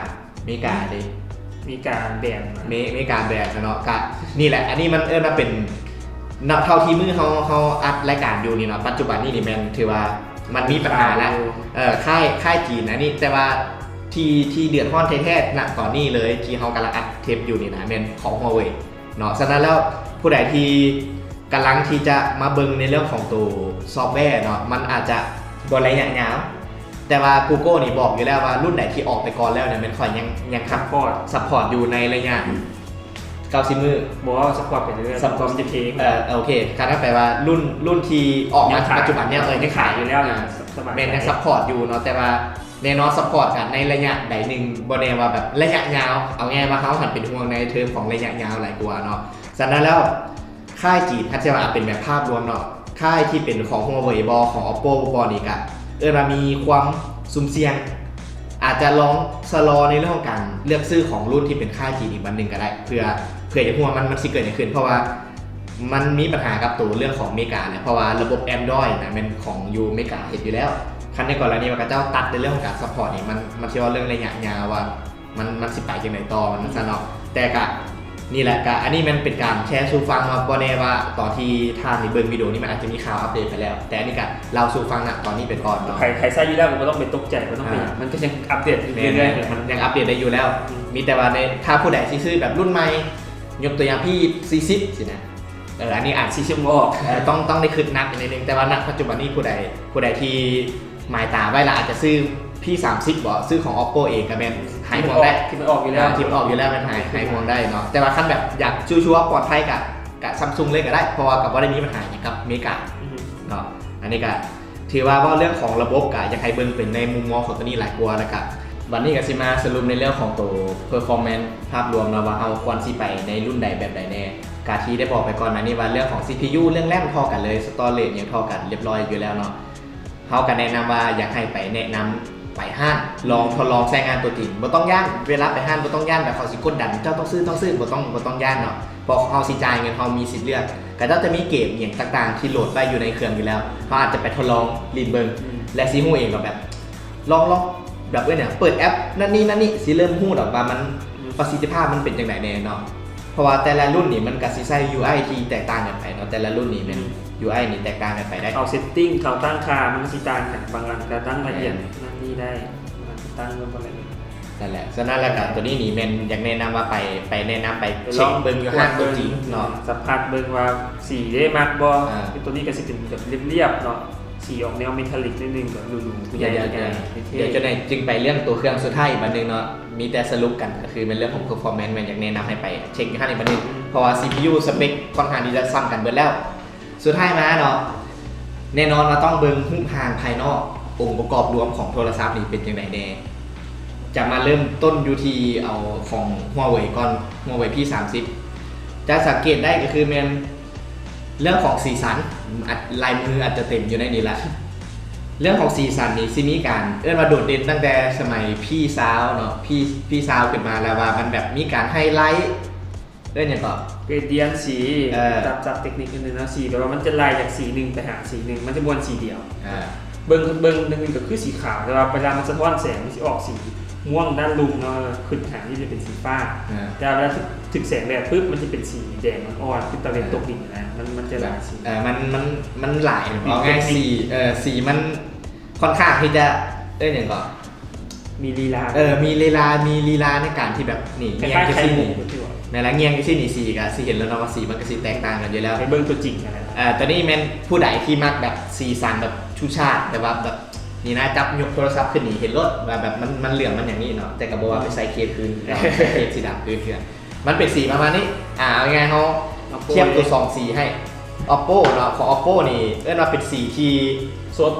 ເມກາເດ້ ເມກາແບນ ເມ ເມກາແບນເນາະ ກະນີ້ແຫຼະ ອັນນີ້ມັນເອີ້ນວ່າເປັນ ເນາະ ເທົ່າທີ່ມື້ເຮົາ ເຮົາອັດລາຍການຢູ່ນີ້ເນາະ ປັດຈຸບັນນີ້ນີ້ແມ່ນຖືວ່າມັນມີບັນຫາແລ້ວ ເອີ ຄ້າຍ ຄ້າຍຈີນ ອັນນີ້ ແຕ່ວ່າ ທີ່ ທີ່ເດືອດຮ້ອນແທ້ໆ ນະ ຕອນນີ້ເລີຍ ທີ່ເຮົາກຳລັງອັດເທບຢູ່ນີ້ນະ ແມ່ນຂອງ Huawei ເນາະ ສະນັ້ນແລ້ວ ຜູ້ໃດທີ່ກຳລັງທີ່ຈະມາເບິ່ງໃນເລື່ອງຂອງໂຕ software ເນາະ ມັນອາດຈະບໍ່ໄລຍະຍາວ ແຕ່ວ່າ Google ນີ້ບອກຢູ່ແລ້ວວ່າ ລຸ້ນໃດທີ່ອອກໄປກ່ອນແລ້ວນີ້ ແມ່ນຂ້ອຍຍັງ ຍັງ support support ຢູ່ໃນໄລຍະ ເກົ້າສິບມື້ ບໍ່ support ໄປເລື້ອຍໆ support ມັນຈະເພງ ເອີ ໂອເຄ ຄັນນັ້ນແປວ່າລຸ້ນ ລຸ້ນທີ່ອອກມາປັດຈຸບັນນີ້ ເອີ ຍັງຂາຍຢູ່ແລ້ວ ແມ່ນຍັງ support ຢູ່ເນາະ ແຕ່ວ່າແນ່ນອນ support ກັນໃນໄລຍະໃດໜຶ່ງ ບໍ່ແນ່ວ່າແບບໄລຍະຍາວ ເອົາງ່າຍວ່າເຮົາຫັ້ນເປັນຫ່ວງໃນເທີມຂອງໄລຍະຍາວຫຼາຍກວ່າເນາະ ສະນັ້ນແລ້ວ ຄ້າຍຈີນ ຄັນຊິວ່າເປັນແບບພາບລວມເນາະ ຄ້າຍທີ່ເປັນຂອງ Huawei ບໍ ຂອງ Oppo ບໍນີ້ກະເອີ້ນວ່າມີຄວາມສຸ່ມສ່ຽງ ອາດຈະລອງຊະລໍໃນເລື່ອງຂອງການເລືອກຊື້ຂອງລຸ້ນທີ່ເປັນຄ້າຍຈີນອີກບັດໜຶ່ງກໍໄດ້ ເພື່ອ ເພື່ອຈະຮູ້ວ່າມັນ ມັນຊິເກີດຫຍັງຂຶ້ນ ເພາະວ່າມັນມີບັນຫາກັບໂຕເລື່ອງຂອງເມກາແຫຼະ ເພາະວ່າລະບົບ Android ນະ ແມ່ນຂອງຢູ່ເມກາເຮັດຢູ່ແລ້ວ ຄັນໃນກໍລະນີວ່າເຂົາເຈົ້າຕັດໃນເລື່ອງຂອງການ support ນີ້ ມັນ ມັນຊິເວົ້າເລື່ອງໄລຍະຍາວວ່າ ມັນ ມັນຊິໄປຈັ່ງໃດຕໍ່ ມັນຊັ້ນເນາະ ແຕ່ກະ ນີ້ແຫຼະ ກະ ອັນນີ້ແມ່ນເປັນການແຊສູ່ຟັງເນາະ ບໍ່ແນ່ວ່າຕອນທີ່ທ່ານໄດ້ເບິ່ງວິດີໂອນີ້ ມັນອາດຈະມີຂ່າວອັບເດດໄປແລ້ວ ແຕ່ອັນນີ້ກະເລົ່າສູ່ຟັງນະຕອນນີ້ໄປກ່ອນເນາະ ໃຜ ໃຜໃຊ້ຢູ່ແລ້ວກໍບໍ່ຕ້ອງໄປຕົກໃຈ ບໍ່ຕ້ອງໄປຫຍັງ ອ່າ ມັນກໍຍັງອັບເດດຢູ່ເລື້ອຍໆ ມັນຍັງອັບເດດໄດ້ຢູ່ແລ້ວ ອືມ ມີແຕ່ວ່າໃນ ຖ້າຜູ້ໃດຊິຊື້ແບບລຸ້ນໃໝ່ ຍົກຕົວຢ່າງ P ສີ່ສິບ ຊີ້ນະ ເອີ ອັນນີ້ອາດ ສີ່ສິບ ບໍ່ອອກ ເອີ ຕ້ອງ ຕ້ອງໄດ້ຄິດໜັກໜ້ອຍໜຶ່ງ ແຕ່ວ່າ ນະ ປັດຈຸບັນນີ້ຜູ້ໃດ ຜູ້ໃດທີ່ໝາຍຕາໄວ້ລະ ອາດຈະຊື້ P ສາມສິບ ບໍ ຊື້ຂອງ Oppo ເອງກໍແມ່ນຫາຍຫ່ວງໄດ້ ທີ່ມັນອອກຢູ່ແລ້ວ ອ່າ ທີ່ມັນອອກຢູ່ແລ້ວແມ່ນຫາຍ ຫາຍຫ່ວງໄດ້ເນາະ ແຕ່ວ່າຄັນແບບຢາກຊັວໆ ປອດໄພກະ ກະ Samsung ເລີຍກໍໄດ້ ເພາະວ່າກໍບໍ່ໄດ້ມີບັນຫາຫຍັງກັບເມກາ ອືມ ເນາະ ອັນນີ້ກະ ຖືວ່າເວົ້າເລື່ອງຂອງລະບົບກະຢາກໃຫ້ເບິ່ງເປັນໃນມຸມມອງຂອງໂຕນີ້ຫຼາຍກວ່າ ແລ້ວກະ ບັດນີ້ກະຊິມາສະຫຼຸບໃນເລື່ອງຂອງໂຕ performance ພາບລວມເນາະ ວ່າເຮົາຄວນຊິໄປໃນລຸ້ນໃດແບບໃດແນ່ ກະທີ່ໄດ້ບອກໄປກ່ອນໜ້ານີ້ວ່າເລື່ອງຂອງ CPU ເລື່ອງ RAM ທໍ່ກັນເລີຍ storage ຫຍັງທໍ່ກັນລຽບຮ້ອຍຢູ່ແລ້ວເນາະ ເຮົາກະແນະນຳວ່າຢາກໃຫ້ໄປແນະນຳໄປຮ້ານ ລອງ ອືມ ທົດລອງໃຊ້ງານຕົວຈິງ ບໍ່ຕ້ອງຢ້ານ ເວລາໄປຮ້ານບໍ່ຕ້ອງຢ້ານແບບເຂົາຊິກົດດັນ ເຈົ້າຕ້ອງຊື້ ຕ້ອງຊື້ ບໍ່ຕ້ອງ ບໍ່ຕ້ອງຢ້ານເນາະ ເພາະເຮົາຊິຈ່າຍເງິນ ເຮົາມີສິດເລືອກ ເຂົາເຈົ້າຈະມີເກມອີ່ຫຍັງຕ່າງໆທີ່ໂຫຼດໄວ້ຢູ່ໃນເຄື່ອງຢູ່ແລ້ວ ເຮົາອາດຈະໄປທົດລອງຫຼິ້ນເບິ່ງ ອືມ ແລະ ຊິຮູ້ເອງວ່າແບບ ລອງ ລອງ ແບບ ເອີ້ນຫຍັງ ເປີດແອັບນັ້ນນີ້ນັ້ນນີ້ ຊິເລີ່ມຮູ້ດອກວ່າມັນ ອືມ ປະສິດທິພາບມັນເປັນຈັ່ງໃດແນ່ເນາະ ເພາະວ່າແຕ່ລະລຸ້ນນີ້ມັນກະຊິໃຊ້ UI ທີ່ແຕກຕ່າງກັນໄປເນາະ ແຕ່ລະລຸ້ນນີ້ແມ່ນ ອືມ UI ນີ້ແຕກຕ່າງກັນໄປໄດ້ ເອົາ setting ເຂົ້າຕັ້ງຄ່າ ມັນກະຊິຕ່າງກັນ ບາງອັນກະຕັ້ງລະອຽດ ແມ່ນ ນັ້ນນີ້ໄດ້ ບາງອັນກະຕັ້ງບໍ່ລະອຽດ ນັ້ນແຫຼະ ສະນັ້ນແລ້ວກະ ໂຕນີ້ນີ້ແມ່ນຢາກແນະນຳວ່າໄປ ໄປແນະນຳໄປເຊັກເບິ່ງຢູ່ຮ້ານຕົວຈິງເນາະ ສຳຜັດເບິ່ງວ່າສີເດ້ມັກບໍ່ ອ່າ ໂຕນີ້ກະຊິເປັນແບບລຽບໆເນາະ ສີອອກແນວ metallic ໜ້ອຍໜຶ່ງ ແບບຫຼູໆ ຜູ້ໃຫຍ່ ດຽວ ດຽວ ດຽວ ດຽວຈັ່ງໃດຈຶ່ງໄປເລື່ອງໂຕເຄື່ອງສຸດທ້າຍອີກບັດໜຶ່ງເນາະ ມີແຕ່ສະຫຼຸບກັນ ກໍຄືແມ່ນເລື່ອງຂອງ performance ແມ່ນຢາກແນະນຳໃຫ້ໄປເຊັກຢູ່ຫັ້ນອີກບັດໜຶ່ງ ອືມ ເພາະວ່າ CPU ສະເປັກຄ່ອນຂ້າງທີ່ຈະສ່ຳກັນເບິດແລ້ວ ສຸດທ້າຍມາເນາະ ແນ່ນອນວ່າຕ້ອງເບິ່ງຮູບຮ່າງພາຍນອກ ອົງປະກອບລວມຂອງໂທລະສັບນີ້ເປັນຈັ່ງໃດແນ່ ຈະມາເລີ່ມຕົ້ນຢູ່ທີ່ເອົາຂອງ Huawei ກ່ອນ Huawei P ສາມສິບ ຈະສັງເກດໄດ້ກໍຄືແມ່ນ ເລື່ອງຂອງສີສັນ ອາດ ລາຍມືອາດຈະເຕັມຢູ່ໃນນີ້ລະ ເລື່ອງຂອງສີສັນນີ້ຊິມີການເອີ້ນວ່າໂດດເດັ່ນຕັ້ງແຕ່ສະໄໝ P ຊາວເນາະ P P ຊາວຂຶ້ນມາແລ້ວວ່າມັນແບບມີການໄຮໄລ ເອີ້ນຫຍັງເກາະ gradient ສີ ເອີ ສັບ ສັບເຕັກນິກໜຶ່ງເນາະ ສີແບບວ່າມັນຈະໄລ່ຈາກສີໜຶ່ງໄປຫາສີໜຶ່ງ ມັນຈະບໍ່ແມ່ນສີດຽວ ອ່າ ເບິ່ງ ເບິ່ງໜຶ່ງກໍຄືສີຂາວ ແຕ່ວ່າເວລາມັນສະທ້ອນແສງ ມັນຊິອອກສີມ່ວງດ້ານລຸ່ມເນາະ ຂຶ້ນຫານີ້ຈະເປັນສີຟ້າ ອ່າ ແຕ່ວ່າເວລາຖືກ ຖືກແສງແດດປຶບ ມັນຈະເປັນສີແດງອ່ອນໆ ຄືຕາເວັນຕົກດິນນະ ມັນ ມັນຈະຫຼາຍສີ ເອີ ມັນ ມັນ ມັນຫຼາຍ ເປັນ ເອົາງ່າຍ ເຕັກນິກ ສີ ເອີ ສີມັນຄ່ອນຂ້າງທີ່ຈະ ເອີ້ນຫຍັງເກາະ ມີລີລາ ເອີ ມີລີລາ ມີລີລາໃນການທີ່ແບບນີ້ ແງ່ງຈັ່ງຊີ້ນີ້ ແມ່ນລະ ແງ່ງຈັ່ງຊີ້ນີ້ ສີກໍຊິເຫັນແລ້ວເນາະວ່າສີມັນກໍຊິແຕກຕ່າງກັນຢູ່ແລ້ວ ໄປເບິ່ງຕົວຈິງຫັ້ນແຫຼະ ເອີ ຕົວນີ້ແມ່ນຜູ້ໃດທີ່ມັກແບບສີສັນແບບຊຸດຊາດ ແບບວ່າແບບນີ້ນະ ຈັບຍົກໂທລະສັບຂຶ້ນນີ້ເຫັນໂລດວ່າແບບມັນ ມັນເຫຼືອງມັນຫຍັງນີ້ເນາະ ແຕ່ກໍບໍ່ວ່າໄປໃສ່ເຄສຄືນ ເອີ ໃສ່ເຄສສີດຳຄືນເທື່ອ ມັນເປັນສີປະມານນີ້ ອ່າ ເອົາງ່າຍໆ ເຮົາ Oppo ທຽບຕົວສອງສີໃຫ້ Oppo ເນາະ ຂອງ Oppo ນີ້ເອີ້ນວ່າເປັນສີທີ່ສົດ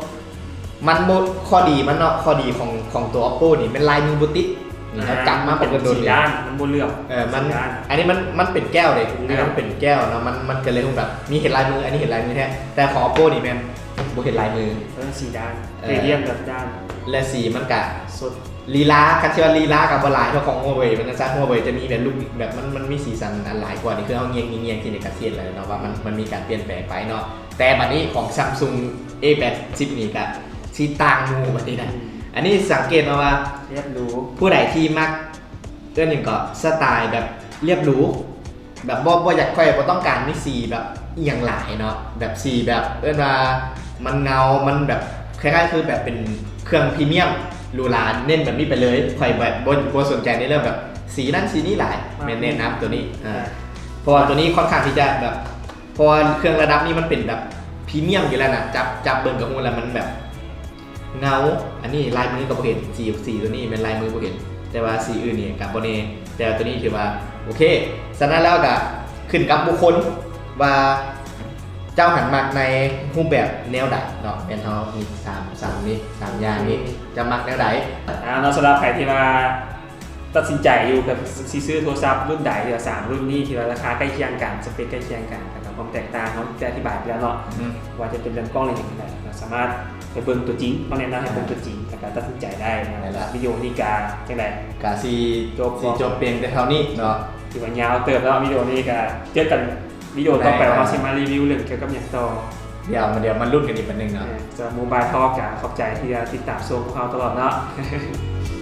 ມັນບໍ່ ຂໍ້ດີມັນເນາະ ຂໍ້ດີຂອງ ຂອງຕົວ Oppo ນີ້ແມ່ນລາຍມືບໍ່ຕິດ ນີ້ເຮົາຈັບມາ ມັນເປັນ ປົກກະຕິ ສີດ້ານ ມັນບໍ່ເຫຼືອງ ເອີ ມັນ ສີດ້ານ ອັນນີ້ມັນ ມັນເປັນແກ້ວເດ້ ເຫຼືອງ ອັນນີ້ມັນເປັນແກ້ວເນາະ ມັນ ມັນກໍເລີຍແບບມີເຫັນລາຍມື ອັນນີ້ເຫັນລາຍມືແທ້ ແຕ່ຂອງ Oppo ນີ້ແມ່ນບໍ່ເຫັນລາຍມື ເອີ ສີດ້ານ ເອີ ເຣດຽມແບບດ້ານ ແລະ ສີມັນກະສົດ ລີລາ ຄັນຊິວ່າລີລາກໍບໍ່ຫຼາຍເທົ່າຂອງ Huawei ມັນຊັ້ນ Huawei ຈະມີແບບລູກແບບ ມັນ ມັນມີສີສັນອັນຫຼາຍກວ່າ ນີ້ຄືເຮົາແຍ່ງໆໆ ທີ່ໃນກະສຽນແລ້ວເນາະ ວ່າມັນ ມັນມີການປ່ຽນແປງໄປເນາະ ແຕ່ບັດນີ້ຂອງ Samsung A ແປດສິບນີ້ກະຊິຕ່າງໝູ່ບັດນີ້ນະ ອືມ ອັນນີ້ສັງເກດມາວ່າ ລຽບຫຼູ ຜູ້ໃດທີ່ມັກ ເອີ້ນຫຍັງເກາະ ສະໄຕລ໌ແບບລຽບຫຼູ ແບບບໍ່ ບໍ່ຢາກ ຂ້ອຍບໍ່ຕ້ອງການມີສີແບບອີ່ຫຍັງຫຼາຍເນາະ ແບບສີແບບເອີ້ນວ່າມັນເງົາ ມັນແບບຄ້າຍໆຄືແບບເປັນເຄື່ອງພຣີມຽມຫຼູຫຼາ ເນັ້ນແບບນີ້ໄປເລີຍ ຂ້ອຍແບບບໍ່ ບໍ່ສົນໃຈໃນເລື່ອງແບບສີນັ້ນສີນີ້ຫຼາຍ ແມ່ນແນະນຳຕົວນີ້ ອ່າ ເພາະວ່າຕົວນີ້ຄ່ອນຂ້າງທີ່ຈະແບບ ເພາະວ່າເຄື່ອງລະດັບນີ້ມັນເປັນແບບພຣີມຽມຢູ່ແລ້ວນະ ຈັບ ຈັບເບິ່ງກໍຮູ້ແລ້ວ ມັນແບບເງົາ ອັນນີ້ລາຍມືກໍບໍ່ເຫັນ ສີ ສີຕົວນີ້ແມ່ນລາຍມືບໍ່ເຫັນ ແຕ່ວ່າສີອື່ນນີ້ກໍບໍ່ແນ່ ແຕ່ວ່າຕົວນີ້ຖືວ່າໂອເຄ ສະນັ້ນແລ້ວກໍຂຶ້ນກັບບຸກຄົນວ່າເຈົ້າຫັ້ນມັກໃນຮູບແບບແນວໃດເນາະ ແມ່ນເຮົາມີສາມ ສາມນີ້ ສາມຢ່າງນີ້ ອືມ ເຈົ້າມັກແນວໃດ ອ່າ ເນາະ ສຳລັບໃຜທີ່ວ່າ ຕັດສິນໃຈຢູ່ກັບຊິຊື້ໂທລະສັບລຸ້ນໃດ ຫຼືວ່າສາມລຸ້ນນີ້ທີ່ວ່າລາຄາໃກ້ຄຽງກັນ ສະເປັກໃກ້ຄຽງກັນ ແລ້ວກໍຄວາມແຕກຕ່າງ ເຮົາໄດ້ອະທິບາຍໄປແລ້ວເນາະ ອືມ ວ່າຈະເປັນເລື່ອງກ້ອງ ຫຼືຫຍັງກໍໄດ້ ກໍສາມາດໄປເບິ່ງຕົວຈິງ ເຮົາແນະນຳໃຫ້ເບິ່ງ ອ່າ ຕົວຈິງ ແລ້ວກໍຕັດສິນໃຈໄດ້ນະ ແມ່ນລະ ວິດີໂອນີ້ກໍຈັ່ງໃດ ກໍຊິ ຈົບ ຊິຈົບພຽງແຕ່ເທົ່ານີ້ເນາະ ຖືວ່າຍາວເຕີບແລ້ວ ວິດີໂອນີ້ກໍເຈີກັນ ວິດີໂອຕໍ່ໄປວ່າເຮົາຊິມາຣີວິວເລື່ອງກ່ຽວກັບຫຍັງຕໍ່ ດຽວ ດຽວມາລຸ້ນກັນອີກບັດໜຶ່ງເນາະ ເອີ ສຳລັບ Mobile Talk ກໍຂອບໃຈທີ່ຕິດຕາມຊົມພວກເຮົາຕະຫຼອດເນາະ.